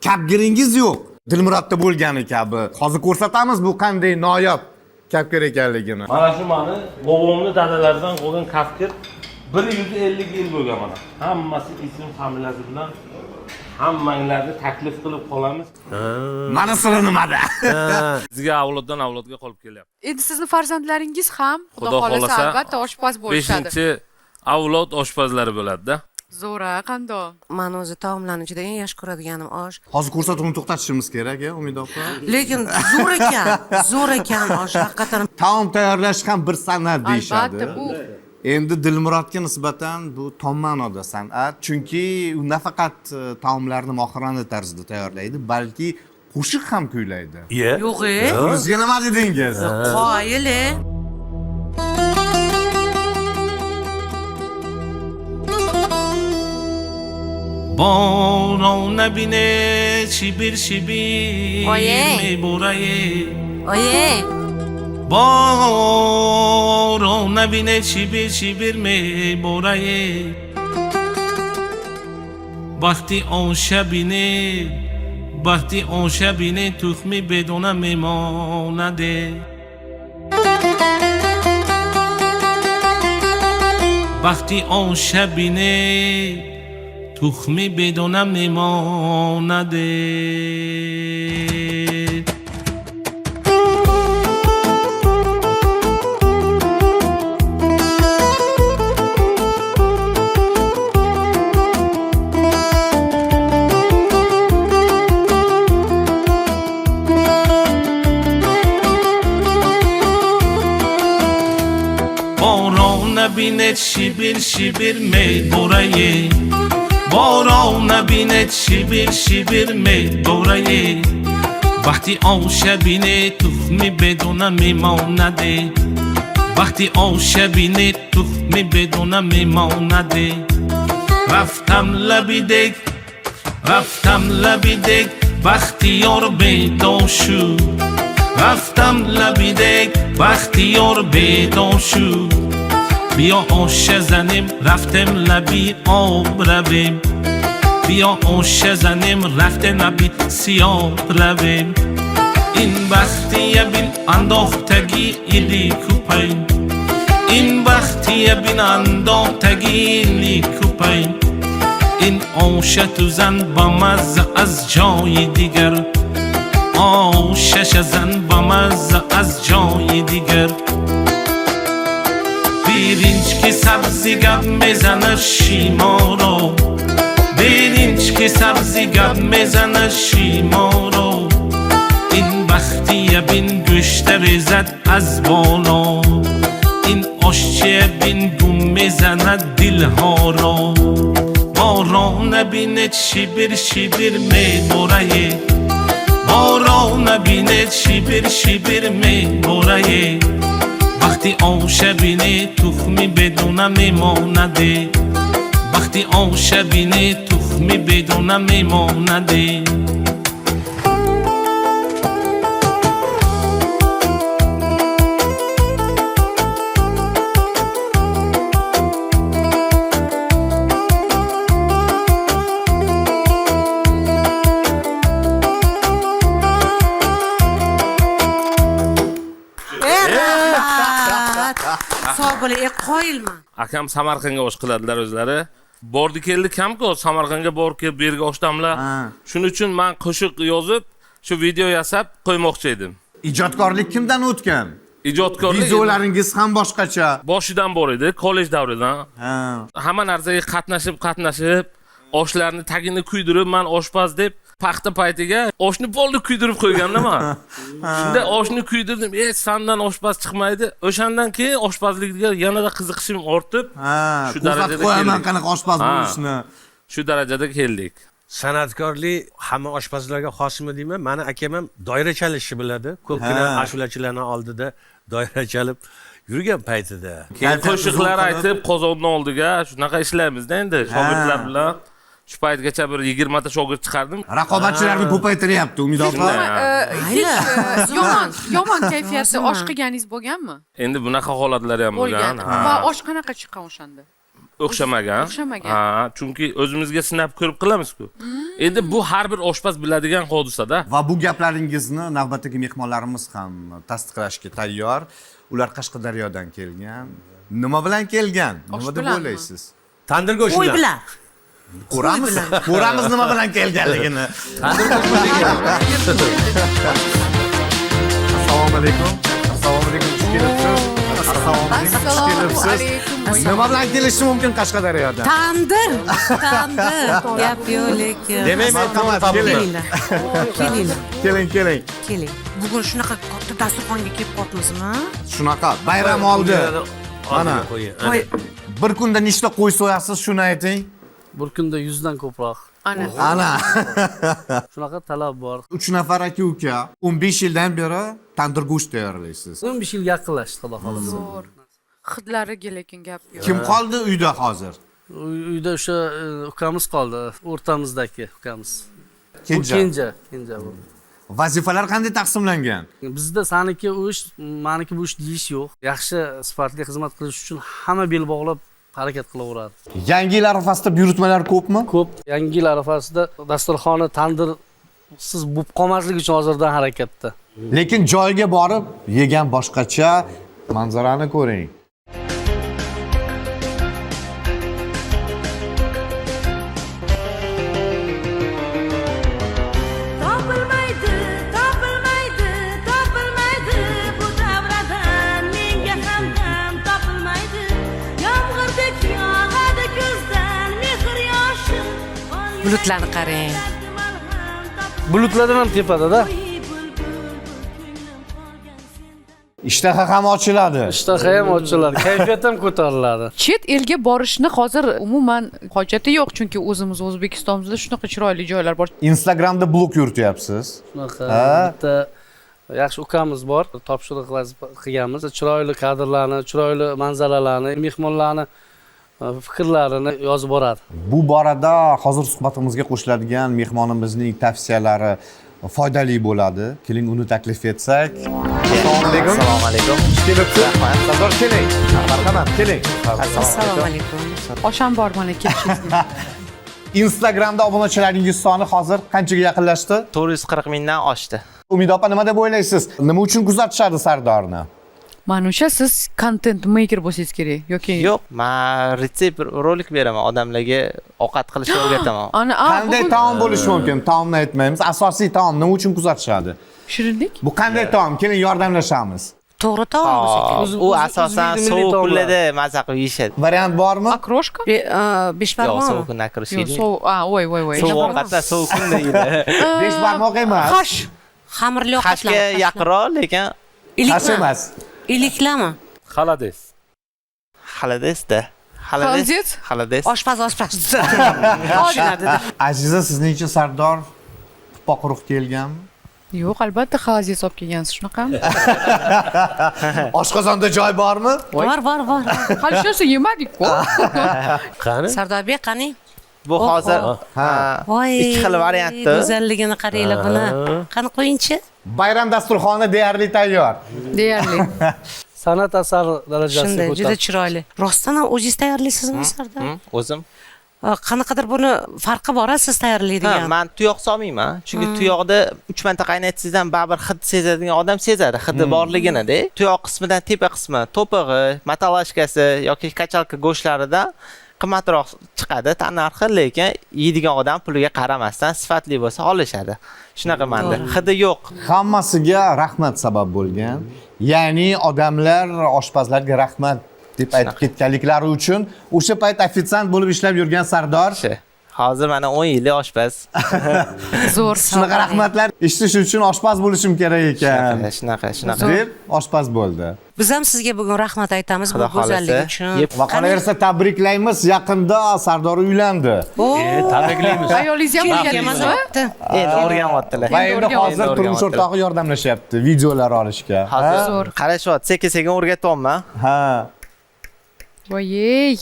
kapgiringiz yo'q. Dilmurodda bo'lgani kabi. Hozir ko'rsatamiz bu qanday noyob kapgir ekanligini. Mana shu mani bobomni dadalaridan qolgan kafkir 150 yil bo'lgan mana. Hammasi ism familiyasi bilan hammanglarni taklif qilib qolamiz. Mana siri nimada? Bizga avloddan avlodga qolib kelyapti. Endi sizni farzandlaringiz ham Xudo Xudo xohlasa xohlasa albatta oshpaz bo'lishadi. 5-avlod oshpazlari bo'ladi-da. Zo'r, a, qandoq? Man o'zi taomlarni ichida eng yaxshi ko'radiganim osh. Hozir ko'rsatuvni to'xtatishimiz kerak, ya, Umid opa. Lekin zo'r ekan, zo'r ekan osh haqiqatan. Taom tayyorlash ham bir san'at deyishadi. Albatta, bu Endi Dilmurodga nisbatan bu tom ma'noda san'at, chunki u nafaqat taomlarni mohirona tarzda tayyorlaydi, balki qo'shiq ham kuylaydi. Yo'q, e? O'zga nima dedingiz? Qoyil, e? Boron bine shibir shibir Oye. me'boraye. Oye. Boron bine shibir shibir me'boraye. Baxti on shabine, baxti on shabine tuxmi bedona memonade. Baxti on shabine tuxmi bedona memonade. Boron nabined shibir shibir me'boraye. Boron nabined shibir shibir me'boraye. Baxti oshabine tuxmi bedona memonade. Baxti oshabine tuxmi bedona memonade. Raftam labidek, raftam labidek, baxtiyor bedor shu. رفتم لبی دک بختیار بیدار شد. بیا آش زنیم رفتم لبی آب رویم، بیا آش زنیم رفتم لبی سیاب رویم. این بختیه بین انداختگی ایلی کوپین، این بختیه بین انداختگی ایلی کوپین. این آش تو زن با مزه از جای دیگر، آشش زن با مزه از جای دیگر. برنج که سبزی گپ میزنه شیما رو، برنج که سبزی گپ میزنه شیما رو. این بختیه بین گوشت ریزد از بالا، این آشچه بین گم میزند دلها را. باران بینید شیبر شیبر میباره، باران بینید شیبر شیبر میباره. وقتی آش بینی تخمی بدون میمانده، وقتی آش بینی تخمی بدون میمانده. Qoyilman. Akam Samarqandga osh qiladilar o'zlari. Bordi keldi kamku, Samarqandga borib kelib bu yerga osh damla. Shuning uchun men qo'shiq yozib, shu video yasab qo'ymoqchi edim. Ijodkorlik kimdan o'tgan? Ijodkorlik videolaringiz ham boshqacha. Boshidan bor edi, kollej davridan. Hamma narsaga qatnashib, oshlarni tagini kuydirib, men oshpaz deb paxta paytiga oshni polni kuydirib qo'ygandim man. Shunda oshni kuydirdim, sandan oshpaz chiqmaydi. O'shandan keyin oshpazlikka yanada qiziqishim ortib, shu darajada qo'yaman qanaqa oshpaz bo'lishni. Shu darajada keldik. San'atkorlik hamma oshpazlarga xosmi deyman. Mani akam ham doira chalishni biladi. Ko'pgina ashulachilarning oldida doira chalib yurgan paytida. Keyin qo'shiqlar aytib qozonni oldiga shunaqa ishlaymizda endi shogirdlar bilan. Shu paytgacha bir 20 ta shogird chiqardim. Raqobatchilarni ko'paytiryapti Umid opa. Hech yomon kayfiyatda osh qilganingiz bo'lganmi? Endi bunaqa holatlar ham bo'lgan. Va osh qanaqa chiqqan o'shanda? O'xshamagan. Ha, chunki o'zimizga sinab ko'rib qilamiz-ku. Endi bu har bir oshpaz biladigan hodisa-da. Va bu gaplaringizni navbatdagi mehmonlarimiz ham tasdiqlashga tayyor. Ular Qashqadaryodan kelgan. Nima bilan kelgan? Nima deb o'ylaysiz? Tandir go'shti bilan. Qo'y bilan. Ko'ramiz, ko'ramiz nima bilan kelganligini. Assalomu alaykum. Assalomu alaykum, xush kelibsiz. Assalomu alaykum, xush kelibsiz. Nima bilan kelishi mumkin Qashqadaryodan? Tandir, tandir. Gap yo'q lekin. Demak, marhamat, keling. Kelinglar. Keling, keling. Keling. Bugun shunaqa katta dasturxonga kelib qolibmizmi? Shunaqa, bayram oldi. Mana. Bir kunda nechta qo'y so'yasiz, shuni ayting. Bir kunda 100 dan ko'proq. Ana. Ana. Shunaqa talab bor. 3 nafar aka uka 15 yildan beri tandir go'sht tayyorlaysiz. 15 yil yaqinlashdi, xudo xolasa. Zo'r. Hidlariga lekin gap yo'q. Kim qoldi uyda hozir? Uyda o'sha ukamiz qoldi, o'rtamizdagi ukamiz. Kenja. Kenja, kenja bu. Vazifalar qanday taqsimlangan? Bizda saniki u ish, maniki bu ish deyish yo'q. Yaxshi sifatli xizmat qilish uchun hamma bel bog'lab harakat qilaveradi. Yangi yil arafasida buyurtmalar ko'pmi? Ko'p. Yangi yil arafasida dasturxoni tandirsiz bo'lib qolmasligi uchun hozirdan harakatda. Lekin joyiga borib yegan boshqacha manzarani ko'ring. Topilmaydi, topilmaydi, topilmaydi bu davradan menga hamdam topilmaydi. Yomg'irdek yog'adi ko'zdan mehr yoshi. Bulutlarni qarang. Bulutlardan ham tepada-da. Ishtaha ham ochiladi. Ishtaha ham ochiladi, kayfiyat ham ko'tariladi. Chet elga borishni hozir umuman hojati yo'q, chunki o'zimiz O'zbekistonimizda shunaqa chiroyli joylar bor. Instagramda blog yurityapsiz. Shunaqa bitta yaxshi ukamiz bor, topshiriq vazifa qilganmiz. Chiroyli kadrlarni, chiroyli manzaralarni, mehmonlarni fikrlarini yozib boradi. Bu borada hozir suhbatimizga qo'shiladigan mehmonimizning tavsiyalari foydali bo'ladi. Keling, uni taklif etsak. Assalomu alaykum. Assalomu alaykum. Xush kelibsiz. Sardor, keling. Marhamat, keling. Assalomu alaykum. Osham bor mana kelishingizga. Instagramda obunachilaringiz soni hozir qanchaga yaqinlashdi? 440 mingdan oshdi. Umida opa, nima deb o'ylaysiz? Nima uchun kuzatishadi Sardorni? Manimcha siz content maker bo'lsangiz kerak yoki Yo'q, men retsept rolik beraman, odamlarga ovqat qilishni o'rgataman. Ana, Qanday taom bo'lishi mumkin? Taomni aytmaymiz. Asosiy taom nima uchun kuzatishadi? Shirinlik? Bu qanday taom? Keling, yordamlashamiz. To'g'ri taom bo'lsa kerak. U asosan sovuq kunlarda maza qilib yeyishadi. Variant bormi? Okroshka? Yo'q, Beshbarmoqmi? sovuq kunda okroshka Yo'q, sovuq, voy voy voy. Sovuq ovqatlar sovuq kunda yeyiladi. Beshbarmoq emas. Xash. Xamirli ovqatlar. Xashga yaqinroq, lekin Xash emas. Iliklami? Xolodets. Xolodetsda. Xolodets? Xolodets. Oshpaz oshpaz. Aziza, sizningcha Sardor quruq kelganmi? Yo'q, albatta xolodets olib kelgansiz, shunaqami? Oshqozonda joy bormi? Bor, bor, bor. Hali hech narsa yemadik-ku. Qani? Sardorbek, qani? Bu hozir Voy, ikki xil variantda. Go'zalligini qaranglar buni. Qani qo'yingchi? Bayram dasturxoni deyarli tayyor. Deyarli. San'at asari darajasiga Shunday, juda ko'tardi. chiroyli. Rostdan ham o'zingiz tayyorlaysizmi, Sardor? O'zim. Qanaqadir buni farqi bor, siz tayyorlaydigan. Ha, men tuyoq solmayman. Chunki tuyoqda 3 marta qaynatsangiz ham baribir hid sezadigan odam sezadi, hidi borligini-da. Tuyoq qismidan tepa qismi, to'pig'i, matalashkasi yoki kachalka go'shtlaridan qimmatroq chiqadi tannarxi, lekin yeydigan odam puliga qaramasdan sifatli bo'lsa olishadi. Shunaqa menda. Hidi yo'q. Hammasiga rahmat sabab bo'lgan. Ya'ni odamlar oshpazlarga rahmat deb aytib ketganliklari uchun o'sha payt ofitsiant bo'lib ishlab yurgan Sardor hozir mana 10 yillik oshpaz. Zo'r. Shunaqa rahmatlar eshitish uchun oshpaz bo'lishim kerak ekan. Shunaqa, shunaqa. Deb oshpaz bo'ldi. Biz ham sizga bugun rahmat aytamiz bu go'zallik uchun. Va qolaversa tabriklaymiz, yaqinda Sardor uylandi. Tabriklaymiz. Ayolingiz ham o'rgandingizmi? Endi o'rganyaptilar. Va endi hozir turmush o'rtog'i yordamlashyapti videolar olishga. Hozir qarashyapti, sekin-sekin o'rgatyapman. Ha. Voy-ey.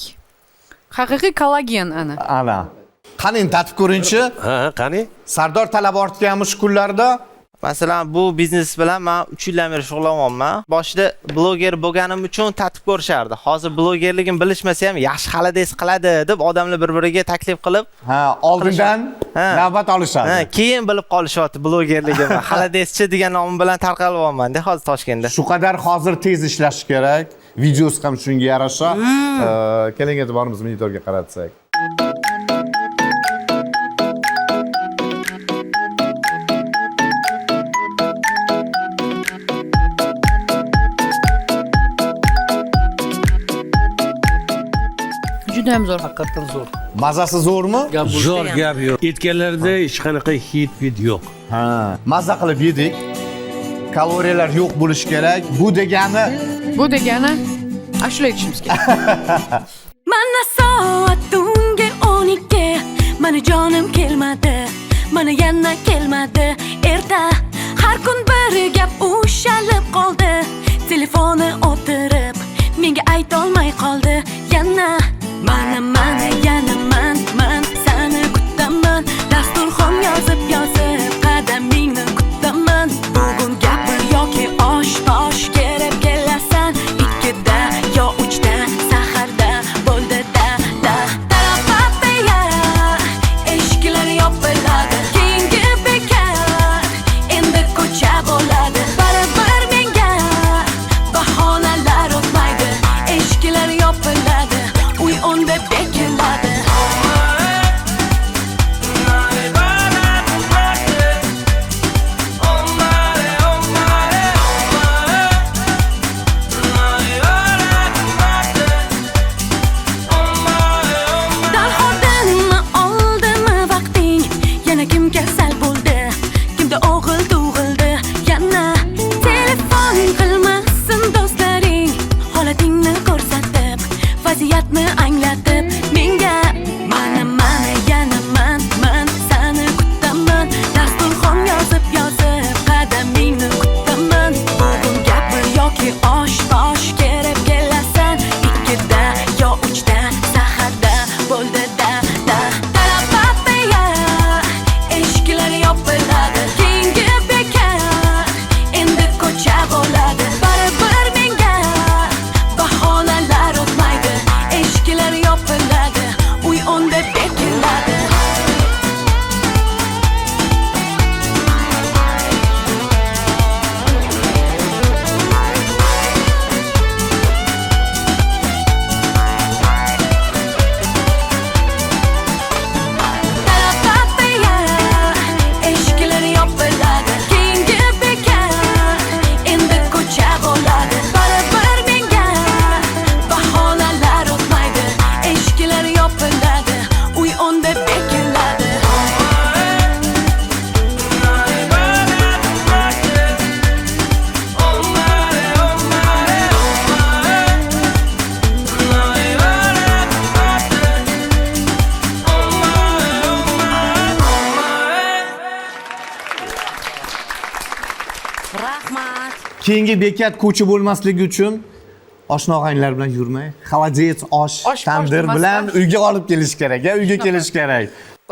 Haqiqiy kollagen ana. Ana. Qani endi tatib ko'ringchi. Ha, qani? Sardor talab ortganmi shu kunlarda? Masalan, bu biznes bilan men 3 yildan beri shug'ullanyapman. Boshida bloger bo'lganim uchun tatib ko'rishardi. Hozir blogerligim bilishmasa ham yaxshi xolodets qiladi deb odamlar bir-biriga taklif qilib, ha, oldindan navbat olishadi. Ha, keyin bilib qolishyapti blogerligimni. Xolodetschi degan nomim bilan tarqalyapman-da hozir Toshkentda. Shu qadar hozir tez ishlash kerak. Videosi ham shunga yarasha. Keling, e'tiborimizni monitorga qaratsak. Juda ham zo'r. Haqiqatan zo'r. Mazasi zo'rmi? Zo'r, gap yo'q. Etganlarda hech qanaqa hid bid yo'q. Ha, maza qilib yedik. Kaloriyalar yo'q bo'lishi kerak. Bu degani ashula aytishimiz kerak. Mana soat tungi 12, mana jonim kelmadi, mana yana kelmadi. Erta har kun bir gap ushalib qoldi. Telefoni o'tirib menga aytolmay qoldi yana. Mana mana yana man man seni kutaman, dasturxon yozib yozib qadamingni kutaman. Bugun gapir yoki osh tosh kerib kelasan, 2da yo 3da saharda bo'ldi da da. Tarafapaya eshiklar yopiladi, keyingi bekor endi ko'cha bo'ladi. Baribir menga bahonalar o'tmaydi, eshiklar yopiladi, uy onda bekor. yopiladi, uy 10da bekiladi. Rahmat. Keyingi bekat ko'cha bo'lmasligi uchun oshna og'aynilar bilan yurmay, холодец, osh, tandir bilan uyga olib kelish kerak, ya uyga kelish kerak.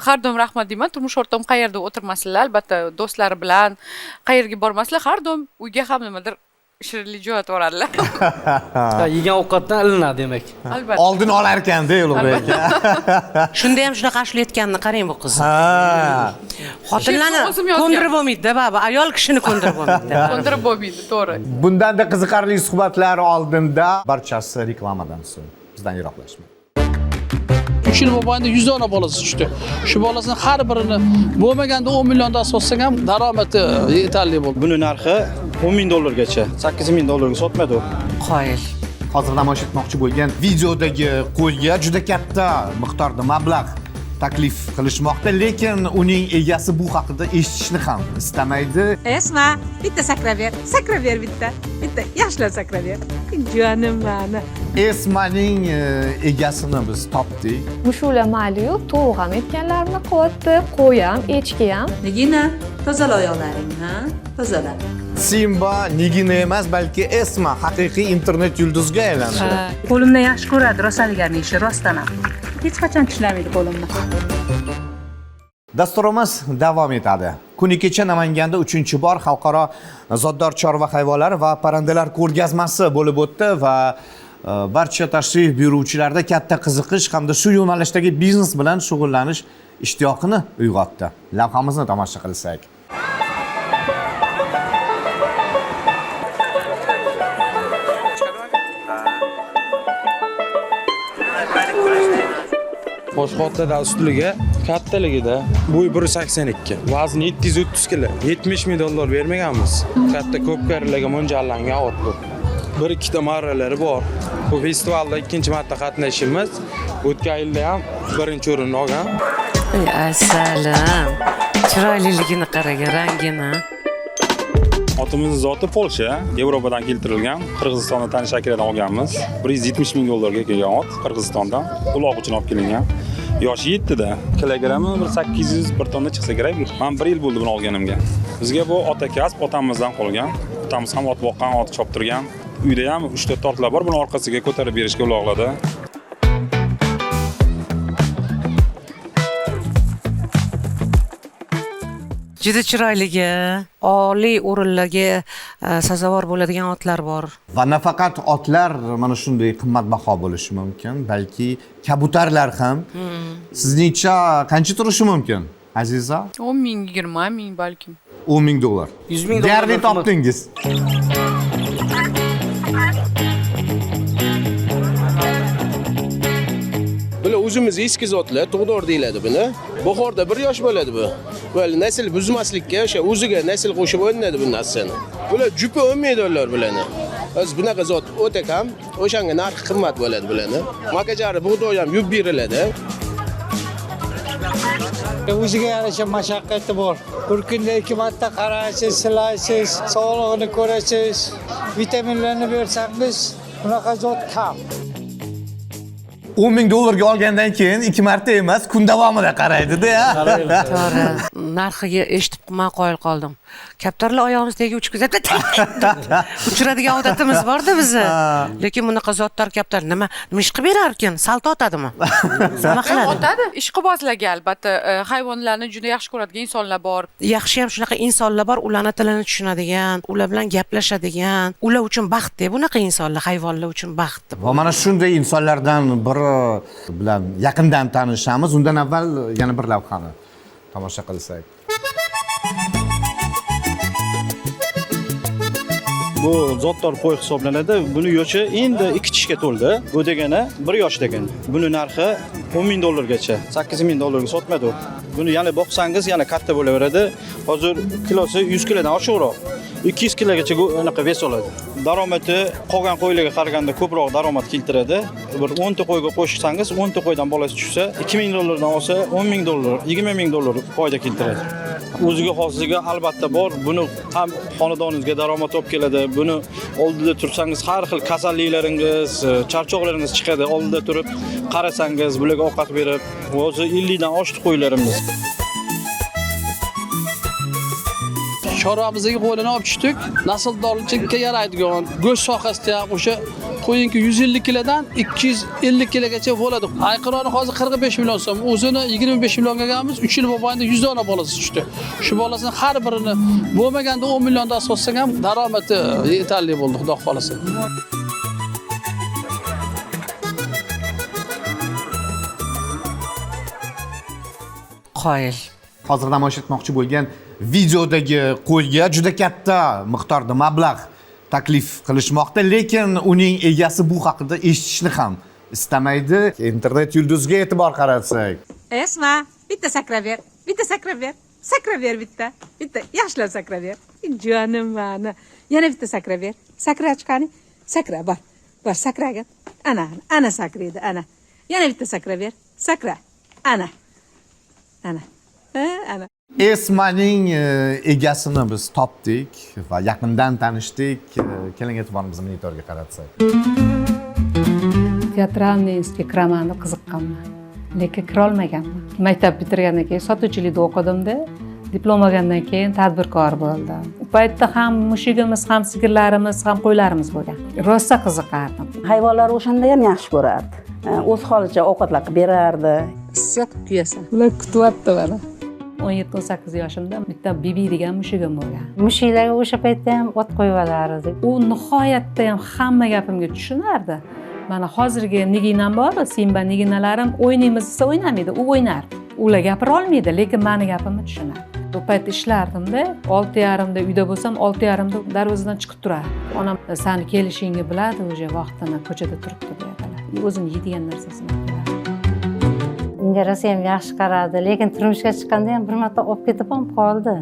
Har doim rahmat deyman. Turmush o'rtog'im qayerda o'tirmasinlar, albatta do'stlari bilan qayerga bormasinlar, har doim uyga ham nimadir shirinlik jo'natib yuboradilar. Yegan ovqatdan ilinadi demak. Albatta. Oldini olar ekanda Ulug'bek aka. Shunda ham shunaqa ashula aytganini qarang bu qizni. Ha. Xotinlarni ko'ndirib bo'lmaydi-da, baba, ayol kishini ko'ndirib bo'lmaydi. Ko'ndirib bo'lmaydi, to'g'ri. Bundan-da qiziqarli suhbatlar oldinda, barchasi reklamadan so'ng. Bizdan yiroqlashmang. 3 yil mobaynida 100 dona bolasi tushdi. Shu bolasini har birini bo'lmaganda 10 milliondan sotsang ham daromadi yetarli bo'ldi. Buni narxi 10 ming dollargacha, 8 ming dollarga sotmadi u. Qoyil. Hozir namoyish etmoqchi bo'lgan videodagi qo'yga juda katta miqdorda mablag' taklif qilishmoqda, lekin uning egasi bu haqida eshitishni ham istamaydi. Esma, bitta sakraver, sakraver bitta. Bitta yaxshilab sakraver. Jonim mani. Esmaning egasini biz topdik. Mushuklar mayli-yu, tovuq ham aytganlarini qilyapti, qo'y ham, echki ham. Nigina, tozala oyoqlaringni, ha? Tozala. Simba Nigina emas, balki Esma haqiqiy internet yulduziga aylandi. Qo'limdan yaxshi ko'radi, rosaligarning ishi rostdan ham. Hech qachon tishlamaydi qo'limni. Dasturimiz davom etadi. Kuni kecha Namanganda 3-bor xalqaro zotdor chorva hayvonlari va parrandalar ko'rgazmasi bo'lib o'tdi va barcha tashrif buyuruvchilarda katta qiziqish hamda shu yo'nalishdagi biznes bilan shug'ullanish ishtiyoqini uyg'otdi. Lavhamizni tomosha qilsak. Boshqa otlardan ustunligi kattaligida, bo'yi 182, vazni 730 kg, 70 ming dollar bermaganmiz. Katta ko'pkarilarga mo'ljallangan ot bu. Bir ikkita marralari bor. Bu festivalda ikkinchi marta qatnashimiz. O'tgan yilda ham birinchi o'rinni olgan. Ey asalim, chiroyliligini qarang, rangini. Otimiz zoti Polsha, Yevropadan keltirilgan, Qirg'izistonda tanish akalardan olganmiz. 170 ming dollarga kelgan ot Qirg'izistondan, uloq uchun olib kelingan. Yoshi 7 da, kilogrammi bir 800 bir tonna chiqsa kerak. Men 1 yil bo'ldi buni olganimga. Bizga bu ota kasb otamizdan qolgan. Otamiz ham ot boqqan, ot choptirgan. Uyda ham 3-4 tortlar bor, buni orqasiga ko'tarib berishga uloqladi. Juda chiroyligi, oliy o'rinlarga sazovor bo'ladigan otlar bor. Va nafaqat otlar mana shunday qimmatbaho bo'lishi mumkin, balki kabutarlar ham. Sizningcha qancha turishi mumkin, Aziza? 10 ming, 20 ming balkim. 10 ming dollar. 100 ming dollar. Deyarli topdingiz. Bular o'zimiz eski zotlar, tug'dor deyiladi buni. Buxorda 1 yosh bo'ladi bu. Böyle nasl buzmaslikka o'sha o'ziga nasl qo'shib o'ynadi bu narsani. Bular jupi 10 ming dollar bularni. O'zi bunaqa zot o'ta kam, o'shanga narxi qimmat bo'ladi bularni. Makajari bug'doy ham yub beriladi. O'ziga yarasha mashaqqati bor. Bir kunda 2 marta qaraysiz, silaysiz, sog'lig'ini ko'rasiz, vitaminlarni bersangiz, bunaqa zot kam. 10 ming dollarga olgandan keyin 2 marta emas, kun davomida qaraydi-da. To'g'ri. Narxiga eshitib men qoyil qoldim. Kaptarlar oyog'imiz tagiga uchib ketadi. Uchiradigan odatimiz bor-da bizni. Lekin bunaqa zotdor kaptar nima ish qilib berar ekan? Salto otadimi? Nima qiladi? Otadi. Ishqibozlarga albatta hayvonlarni juda yaxshi ko'radigan insonlar bor. Yaxshi ham shunaqa insonlar bor, ularni tilini tushunadigan, ular bilan gaplashadigan, ular uchun baxt-da bunaqa insonlar, hayvonlar uchun baxt. Va mana shunday insonlardan biri bilan yaqindan tanishamiz. Undan avval yana bir lavhani tomosha qilsak. Bu zotdor qo'y hisoblanadi. Buni yoshi endi 2 tishga to'ldi. Bu degani 1 yosh degani. Buni narxi 10 ming dollargacha. 8 ming dollarga sotmadi u. Buni yana boqsangiz yana katta bo'laveradi. Hozir kilosi 100 kilodan oshiqroq. 200 kilogacha anaqa ves oladi. Daromadi qolgan qo'ylarga qaraganda ko'proq daromad keltiradi. Bir 10 ta qo'yga qo'shsangiz, 10 ta qo'ydan bolasi tushsa, 2000 dollardan olsa, 10 ming dollar, 20 ming dollar foyda keltiradi. O'ziga xosligi albatta bor. Buni ham xonadoningizga daromad olib keladi. Buni oldida tursangiz har xil kasalliklaringiz, charchoqlaringiz chiqadi. Oldida turib qarasangiz, bularga ovqat berib, hozir 50 dan oshdi qo'ylarimiz. Chorvamizdagi qo'ylarni olib tushdik. Nasldorlikka yaraydigan go'sht sohasida ham o'sha qo'yinki 150 kilodan 250 kilogacha bo'ladi. Ayqironi hozir 45 million so'm, o'zini 25 millionga olganmiz. 3 yil mobaynida 100 dona bolasi tushdi. Shu bolasini har birini bo'lmaganda 10 milliondan sotsak ham daromadi yetarli bo'ldi, Xudo xolasa. Qoyil. Hozir namoyish etmoqchi bo'lgan videodagi qo'yga juda katta miqdorda mablag' taklif qilishmoqda, lekin uning egasi bu haqida eshitishni ham istamaydi. Internet yulduziga e'tibor qaratsak. Esma, bitta sakrab ber, bitta sakrab ber, sakrab ber bitta, bitta yaxshilab sakrab ber. Jonim mani. Yana bitta sakrab ber. Sakrachi qani? Sakra, bor. Bor, sakragin. Ana, ana sakraydi, ana. Yana bitta sakrab ber. Sakra. Ana. Ana. Ana. Esmaning egasini biz topdik va yaqindan tanishdik. Keling, e'tiborimizni monitorga qaratsak. Teatralniy institutga kiraman deb qiziqqanman, lekin kirolmaganman. Maktab bitirgandan keyin sotuvchilikda o'qidimda, diplom olgandan keyin tadbirkor bo'ldim. U paytda ham mushugimiz, ham sigirlarimiz, ham qo'ylarimiz bo'lgan. Rosa qiziqardim. Hayvonlar o'shanda ham yaxshi ko'rardi. O'z holicha ovqatlar qilib berardi. Issiq kuyasan. Ular kutyapti mana. 17-18 yoshimda bitta Bibi degan mushugim bo'lgan. Mushuklarga o'sha paytda ham ot qo'yib olardi. U nihoyatda ham hamma gapimga tushunardi. Mana hozirgi Niginam bor, Simba Niginalarim o'ynaymiz desa o'ynamaydi, u o'ynardi. Ular gapira olmaydi, lekin meni gapimni tushunardi. U payt ishlardimda, 6:30da uyda bo'lsam, 6:30da darvozadan chiqib turardi. Onam seni kelishingni biladi, o'sha vaqtini ko'chada turibdi derdilar. O'zini yeydigan narsasini. Unga rosa ham yaxshi qaradi, lekin turmushga chiqqanda ham bir marta olib ketib ham qoldi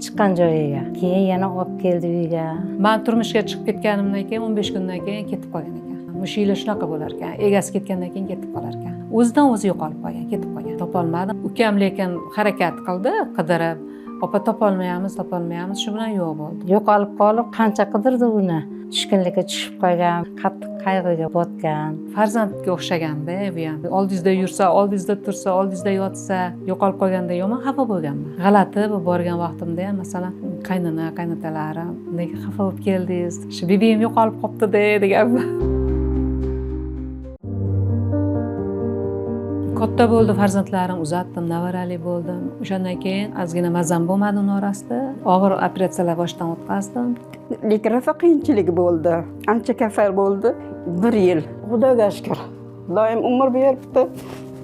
chiqqan joyiga. Keyin yana olib keldi uyga. Men turmushga chiqib ketganimdan keyin 15 kundan keyin ketib qolgan ekan. Mushuklar shunaqa bo'lar ekan, egasi ketgandan keyin ketib qolar ekan. O'zidan o'zi yo'qolib qolgan, ketib qolgan. Topolmadim. Ukam lekin harakat qildi, qidirib, opa topolmayamiz, topolmayamiz, shu bilan yo'q bo'ldi. Yo'qolib qolib, qancha qidirdi uni. Tushkunlikka tushib qolgan, qattiq qayg'uga botgan. Farzandga o'xshaganda bu ham. Oldingizda yursa, oldingizda tursa, oldingizda yotsa, yo'qolib qolganda yomon xafa bo'lganman. G'alati bu borgan vaqtimda ham, masalan, qaynona, qaynotalarim, nega xafa bo'lib keldingiz? Shu bebeyim yo'qolib qolibdi-da deganman. Katta bo'ldi farzandlarim, uzatdim, nevarali bo'ldim. O'shandan keyin ozgina mazam bo'lmadi uni orasida. Og'ir operatsiyalar boshdan o'tkazdim. Lekin rosa qiyinchilik bo'ldi. Ancha kasal bo'ldi. 1 yil. Xudoga shukr. Xudoyim umr beribdi.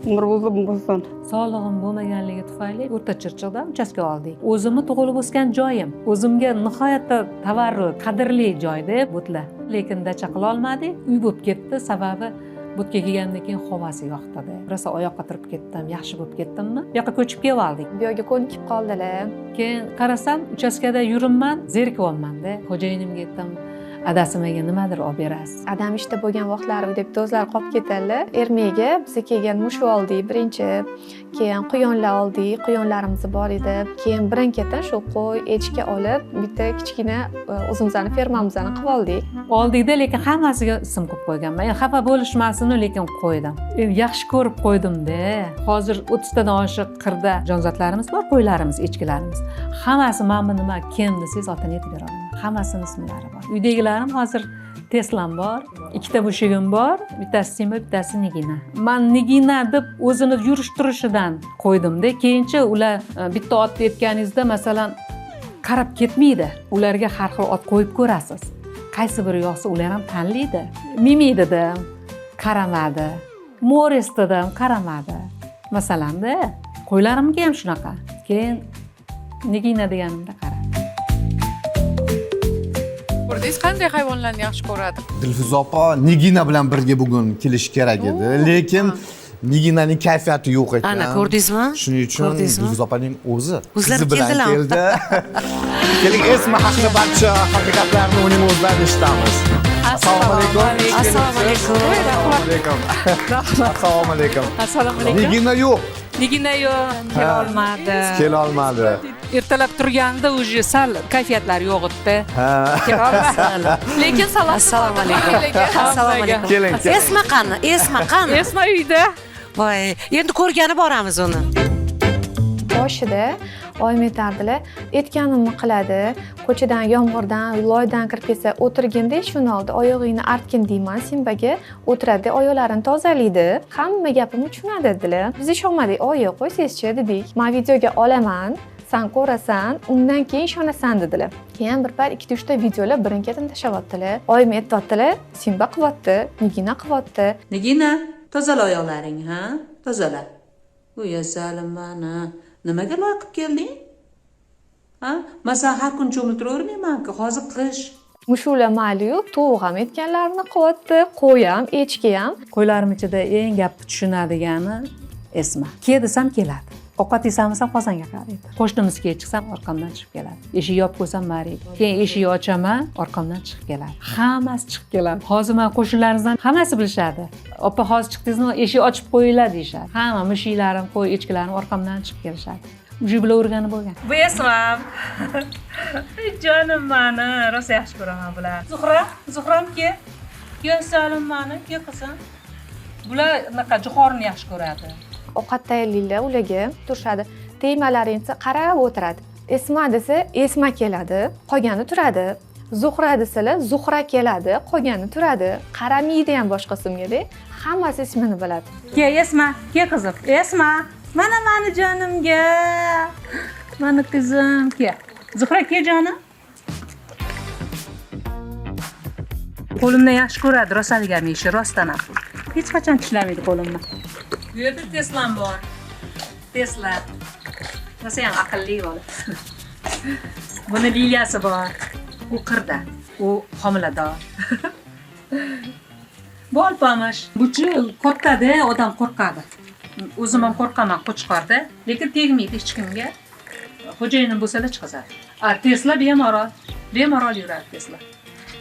Umr uzun bo'lsin. Sog'lig'im bo'lmaganligi tufayli O'rta Chirchiqda uchastka oldik. O'zimni tug'ilib o'sgan joyim. O'zimga nihoyatda tavarruk, qadrli joyda butlar. Lekin dacha qila olmadik. Uy bo'lib ketdi, sababi butga kelgandan keyin havosi yoqdi. Rosa oyoqqa turib ketdim, yaxshi bo'lib ketdimmi? Bu yoqqa ko'chib kelib oldik. Bu yoqqa ko'nikib qoldilar. Keyin qarasam, uchastkada yuribman, zerikyapman-da. Xo'jayinimga aytdim, adasi menga nimadir olib berasiz. Adam ishda bo'lgan vaqtlarim deb o'zlari qolib ketadilar. Ermaga biza kelgan mushuk oldik birinchi, keyin quyonlar oldik, quyonlarimiz bor edi. Keyin birin-ketin shu qo'y, echki olib, bitta kichkina o'zimizni fermamizni qilib oldik. Oldikda, lekin hammasiga ism qo'yib qo'yganman. Endi xafa bo'lishmasin, lekin qo'ydim. Endi yaxshi ko'rib qo'ydim-da. Hozir 30 tadan oshiq qirda jonzotlarimiz bor, qo'ylarimiz, echkilarimiz. Hammasi mana bu nima, kim desangiz otini aytib bera olaman. Hammasini ismlari bor. Uydagilarim hozir Teslam bor, ikkita mushugim bor, bittasi Simba, bittasi Nigina. Men Nigina deb o'zini yurish turishidan qo'ydimda. Keyincha ular bitta ot aytganingizda masalan qarab ketmaydi. Ularga har xil ot qo'yib ko'rasiz. Qaysi biri yoqsa ular ham tanlaydi. Mimi dedim, qaramadi. Morris dedim, qaramadi. Masalanda qo'ylarimga ham shunaqa. Keyin Nigina deganimda qaradi. Otangiz qanday hayvonlarni yaxshi ko'radi? Dilfuza opa Nigina bilan birga bugun kelishi kerak edi, lekin Niginaning kayfiyati yo'q ekan. Ana, ko'rdingizmi? Shuning uchun Ko'rdingizmi? Dilfuza opaning o'zi O'zlari qizi bilan keldilarmi? keldi. Keling, Esma haqida barcha haqiqatlarni uning o'zidan eshitamiz. Assalomu alaykum. Assalomu alaykum. Assalomu alaykum. Assalomu alaykum. Assalomu alaykum. Nigina yo'q. Nigina yo'q, kela olmadi. Kela olmadi. Ertalab turganda уже sal kayfiyatlari yo'q edi. Ha. Kela olmadi. Lekin salom. Assalomu alaykum. Assalomu alaykum. Keling, keling. Esma qani? Esma qani? Esma uyda. Voy, endi ko'rgani boramiz uni. Boshida oyim aytardilar, aytganimni qiladi, ko'chadan, yomg'irdan, loydan kirib kelsa, o'tirgin-da shuni oldi, oyog'ingni artgin deyman Simbaga, o'tiradi, oyoqlarini tozalaydi, hamma gapimni tushunadi dedilar. Biz ishonmadik, oyi qo'ysangizchi dedik. Men videoga olaman, san ko'rasan, undan keyin ishonasan dedilar. Keyin bir payt ikkita uchta videolar birin-ketin tashlayaptilar. Oyim aytyaptilar, Simba qilyapti, Nigina qilyapti. Nigina, tozala oyoqlaringni, ha? Tozala. Uy asalim mani. Nimaga loy qilib kelding? Ha? Masalan, har kun cho'miltiravermayman-ku, hozir qish. Mushuklar mayli-yu, tovuq ham aytganlarini qilyapti, qo'y ham, echki ham. Qo'ylarim ichida eng gapni tushunadigani Esma. Ke desam keladi. Ovqat yesam desam qozonga qaraydi. Qo'shnimizga chiqsam orqamdan chiqib keladi. Eshik yopib qo'ysam mariydi. Keyin eshikni ochaman, orqamdan chiqib keladi. Hammasi chiqib keladi. Hozir men qo'shnilarimizdan hammasi bilishadi. Opa hozir chiqdingizmi, eshik ochib qo'yinglar deyishadi. Hamma mushuklarim, qo'y, echkilarim orqamdan chiqib kelishadi. Уже bular o'rganib bo'lgan. Bu Esmam. Jonim mani, rosa yaxshi ko'raman bularni. Zuhra, Zuhram ke. Ke salim mani, ke qizim. Bular anaqa jo'xorini yaxshi ko'radi. Ovqat tayyorlaydilar ularga, turishadi. Tegmalaring desa qarab o'tiradi. Esma desa Esma keladi, qolgani turadi. Zuhra desalar Zuhra keladi, qolgani turadi. Qaramaydi ham boshqa ismga-da, hammasi ismini biladi. Ke Esma, ke qizim, Esma. Mana mani jonimga. Mani qizim, ke. Zuhra ke jonim. Qo'limdan yaxshi ko'radi, rosaligam yeyishi, rostdan ham. Hech qachon tishlamaydi qo'limni. Bu yerda Teslam bor. Tesla. Rosa ham aqlli bola. Buni Liliyasi bor. U qirda. U homilador. Bu Alpamish. Buchi kattada odam qo'rqadi. O'zim ham qo'rqaman qo'chqorda, lekin tegmaydi hech kimga. Xo'jayinim bo'lsalar chiqazadi. A Tesla bemalol, bemalol yuradi Tesla.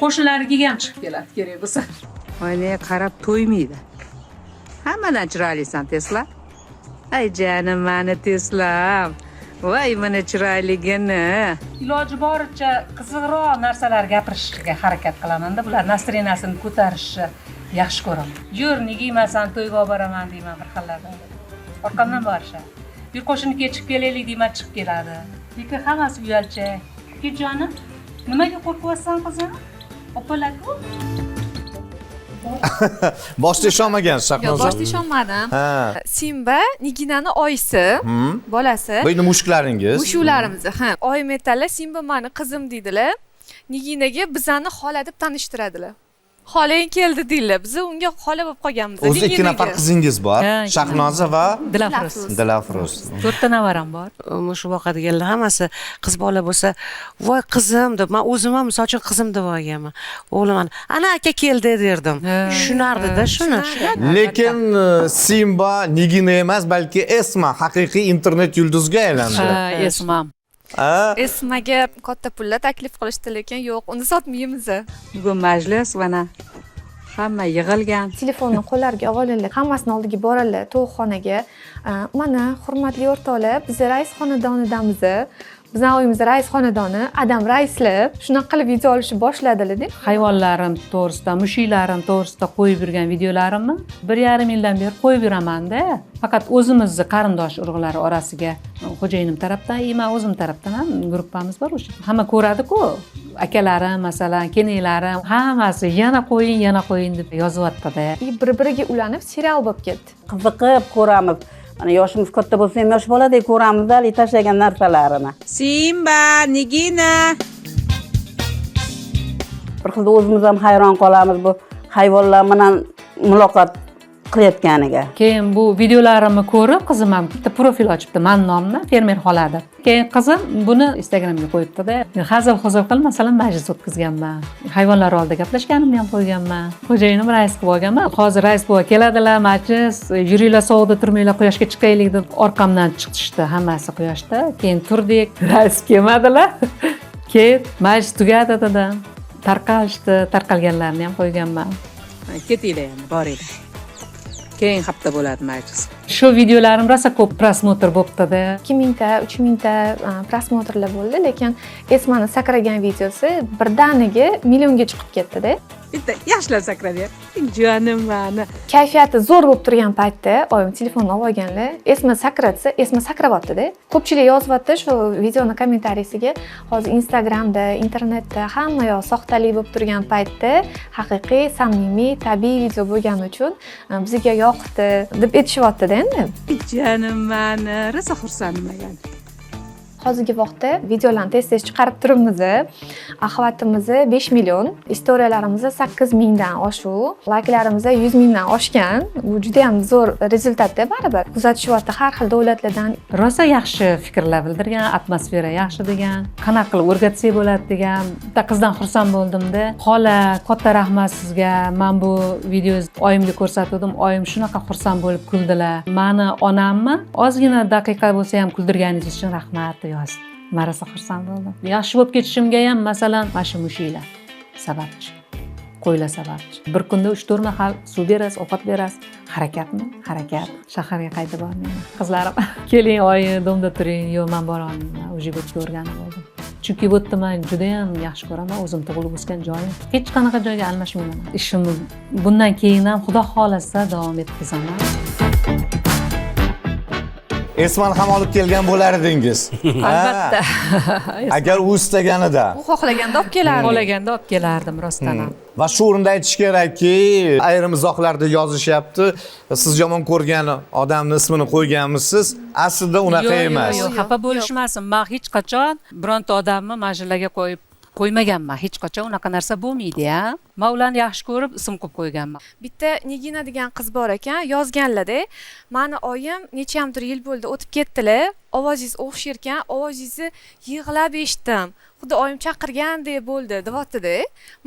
Qo'shnilariga ham chiqib keladi kerak bo'lsa. Oynaga qarab to'ymaydi. Hammadan chiroylisan Tesla. Ay jonim mani Teslam. Voy mana chiroyligini. Iloji boricha qiziqroq narsalar gapirishga harakat qilaman-da, bular настроениесini ko'tarishni yaxshi ko'raman. Yur, nega yemasan, to'yga olib boraman deyman bir xillarda. Orqamdan borishadi. Bir qo'shniga chiqib kelaylik deyman, chiqib keladi. Lekin hammasi uyalchak. Ke jonim, nimaga qo'rqyapsan qizim? Opalar-ku. Boshida ishonmagan Shahnoza. Yo'q, boshida ishonmadim. Ha. Simba Niginani oyisi, bolasi. Bu endi mushuklaringiz. Mushuklarimiz, ha. Oyim aytadilar, Simba mani qizim deydilar. Niginaga bizani xola deb tanishtiradilar. Xolang keldi deydilar. Biz unga xola bo'lib qolganmiz. O'zi ikki nafar qizingiz bor. Ha, ikki Shahnoza va Dilafruz. Dilafruz. 4 ta navaram bor. Mushuk boqadiganlar hammasi qiz bola bo'lsa, voy qizim deb, men o'zim ham misol uchun qizim deb olganman. O'g'lim ana aka keldi derdim. Tushunardi-da shuni. Lekin Simba Nigina emas, balki Esma haqiqiy internet yulduziga aylandi. Ha, Esmam. Ha? Esmaga katta pullar taklif qilishdi, lekin yo'q, uni sotmaymiz. Bugun majlis mana hamma yig'ilgan. Telefonni qo'llariga olinglar, hammasini oldiga boradilar to'g'xonaga. Mana hurmatli o'rtoqlar, biz rais xonadonidamiz. Bizning uyimiz rais xonadoni, adam raislar. Shunaqa qilib video olishni boshladilar deb. Hayvonlarim to'g'risida, mushuklarim to'g'risida qo'yib yurgan videolarimni 1,5 yildan beri qo'yib yuraman-da. Faqat o'zimizni qarindosh urug'lari orasiga xo'jayinim tarafdan, men o'zim tarafdan ham gruppamiz bor o'sha. Hamma ko'radi-ku, akalarim, masalan, kelinlarim, hammasi yana qo'ying, yana qo'ying deb yozyapti-da. Bir-biriga ulanib serial bo'lib ketdi. Qiziqib ko'ramiz. Mana yoshimiz katta bo'lsa ham yosh boladek ko'ramiz hali tashlagan narsalarini. Simba, Nigina. Bir xilda o'zimiz ham hayron qolamiz bu hayvonlar bilan muloqot qilayotganiga. Keyin bu videolarimni ko'rib, qizim ham bitta profil ochibdi mani nomimdan, fermer xola deb. Keyin qizim buni Instagramga qo'yibdi-da. Hazil huzul qilib, masalan, majlis o'tkazganman. Hayvonlar oldida gaplashganimni ham qo'yganman. Xo'jayinim rais qilib olganman. Hozir rais buva keladilar, majlis, yuringlar sovuqda turmanglar, quyoshga chiqaylik deb orqamdan chiqishdi hammasi quyoshda. Keyin turdik, rais kelmadilar. Keyin majlis tugadi dedim. Tarqalishdi, tarqalganlarni ham qo'yganman. Ketinglar endi, boringlar. Keyin hafta bo'ladi majlis. Shu videolarim rosa ko'p просмотр bo'pti-da. 2000 ta, 3000 ta просмотр lar bo'ldi, lekin Esmani sakragan videosi birdaniga millionga chiqib ketdi-da. Bitta yaxshilab sakrab ber. Jonim mani. Kayfiyati zo'r bo'lib turgan paytda oyim telefonni olib olganlar, Esma sakratsa, Esma sakrayapti-da. Ko'pchilik yozyapti shu videoni kommentariysiga, hozir Instagramda, internetda hamma yoq soxtalik bo'lib turgan paytda haqiqiy, samimiy, tabiiy video bo'lgani uchun bizga yoqdi deb aytishyapti-da endi. Jonim mani, rosa xursandman. Hozirgi vaqtda videolarni tez-tez chiqarib turibmiz. Axlatimiz 5 million, istoriyalarimiz 8 mingdan oshuv, layklarimiz 100 mingdan oshgan. Bu juda ham zo'r rezultatda baribir. Kuzatishyapti har xil davlatlardan. Rosa yaxshi fikrlar bildirgan, atmosfera yaxshi degan, qanaqa qilib o'rgatsak bo'ladi degan. Bitta qizdan xursand bo'ldimda. Xola, katta rahmat sizga. Men bu videoni oyimga ko'rsatdim. Oyim shunaqa xursand bo'lib kuldilar. Meni onamni ozgina daqiqa bo'lsa ham kuldirganingiz uchun rahmat deb yozdi. Men rosa xursand bo'ldim. Yaxshi bo'lib ketishimga ham masalan mana shu mushuklar sababchi. Qo'ylar sababchi. Bir kunda 3-4 mahal suv berasiz, ovqat berasiz. Harakatmi? Harakat. Shaharga qaytib bormayman. Qizlarim, keling oyi, domda turing. Yo'q, men bora olmayman. O'sha yerga o'rganib oldim. Chunki bu yerda men juda ham yaxshi ko'raman, o'zim tug'ilib o'sgan joyim. Hech qanaqa joyga almashmayman. Ishimni bundan keyin ham Xudo xolasa davom etkazaman. Esmani ham olib kelgan bo'lar edingiz. Albatta. Agar u istaganida. U xohlaganda olib kelardi. Xohlaganda olib kelardim rostdan ham. Va shu o'rinda aytish kerakki, ayrim izohlarda yozishyapti, siz yomon ko'rgan odamning ismini qo'yganmisiz, aslida unaqa emas. Yo'q, xafa bo'lishmasin. Men hech qachon bironta odamni majlislarga qo'yib qo'ymaganman. Hech qachon unaqa narsa bo'lmaydi-ya. Men ularni yaxshi ko'rib ism qo'yib qo'yganman. Bitta Nigina degan qiz bor ekan, yozganlar-da, mani oyim nechamdir yil bo'ldi o'tib ketdilar. Ovozingiz o'xshar ekan, ovozingizni yig'lab eshitdim. Xuddi oyim chaqirgandek bo'ldi, deyapti-da.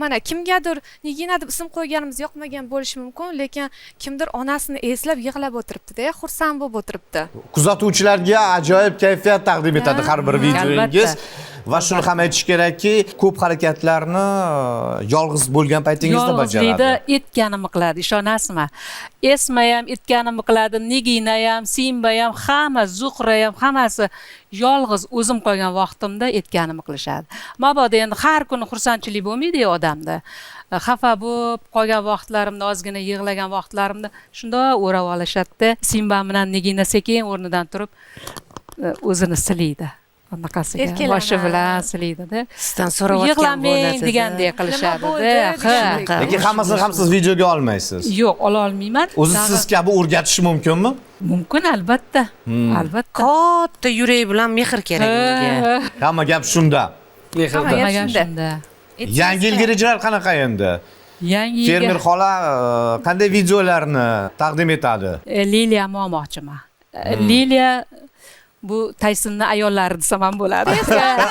Mana kimgadir Nigina deb ism qo'yganimiz yoqmagan bo'lishi mumkin, lekin kimdir onasini eslab yig'lab o'tiribdi-da, xursand bo'lib o'tiribdi. Kuzatuvchilarga ajoyib kayfiyat taqdim etadi har bir videoyingiz. Va shuni ham aytish kerakki, ko'p harakatlarni yolg'iz bo'lgan paytingizda bajaradi. Yolg'izlikda etganimni qiladi, ishonasizmi? Esma ham etganimni qiladi, Nigina ham, Simba ham, hamma, Zuhra ham, hammasi yolg'iz o'zim qolgan vaqtimda etganimni qilishadi. Mabodo endi har kuni xursandchilik bo'lmaydi odamda. Xafa bo'lib qolgan vaqtlarimda, ozgina yig'lagan vaqtlarimda shundoq o'rab olishadi. Simba bilan Nigina sekin o'rnidan turib o'zini silaydi. Anaqasiga boshi bilan silaydida. Sizdan so'rayotgan bo'ladi degandek qilishadi-da. Lekin hammasini ham siz videoga olmaysiz. Yo'q, ola olmayman. O'zi siz kabi o'rgatish mumkinmi? Mumkin, albatta. Albatta. Katta yurak bilan mehr kerak unga. Hamma gap shunda. Hamma gap shunda. Yangi yilgi rejalar qanaqa endi? Yangi yilga fermer xola qanday videolarni taqdim etadi? Liliyani olmoqchiman. Liliya bu Taysonning ayollari desam ham bo'ladi.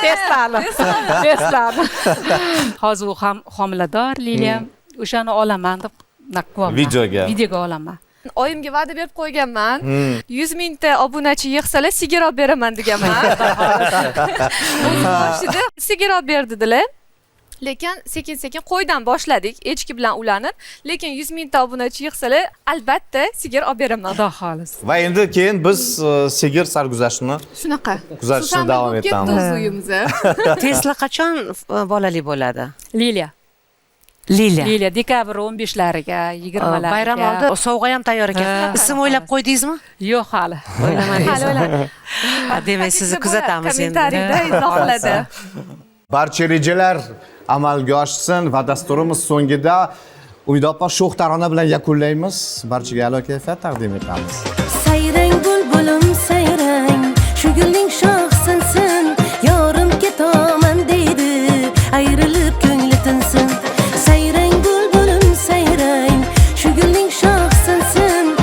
Teslani. Teslani. Hozir u ham homilador Liliya. O'shani olaman deb naqib videoga. Videoga olaman. Oyimga va'da berib qo'yganman. 100 mingta obunachi yig'salar sigir olib beraman deganman. O'zi boshida sigir olib berdilar. Lekin sekin-sekin qo'ydan boshladik, echki bilan ulanib, lekin 100 mingta obunachi yig'salar, albatta sigir olib beraman. Xudo xohlasa. Va endi keyin biz sigir sarguzashtini shunaqa kuzatishni davom etamiz. Tesla qachon bolali bo'ladi? Liliya. Liliya. Liliya dekabr 15lariga, 20lariga. Bayram oldi, sovg'a ham tayyor ekan. Ism o'ylab qo'ydingizmi? Yo'q hali. O'ylamadingiz. Hali o'yladim. Demak, sizni kuzatamiz endi. Kommentariyda izohladi. Barcha rejalar amalga oshsin va dasturimiz so'ngida Umida opa sho'x tarona bilan yakunlaymiz. Barchaga a'lo kayfiyat taqdim etamiz. Sayrang bulbulim sayrang, shu gulning shoxsinsin, yorim ketaman deydi, ayrilib ko'ngli tinsin. Sayrang bulbulim sayrang, shu gulning shoxsinsin,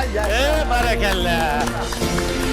Ay, E, barakalla.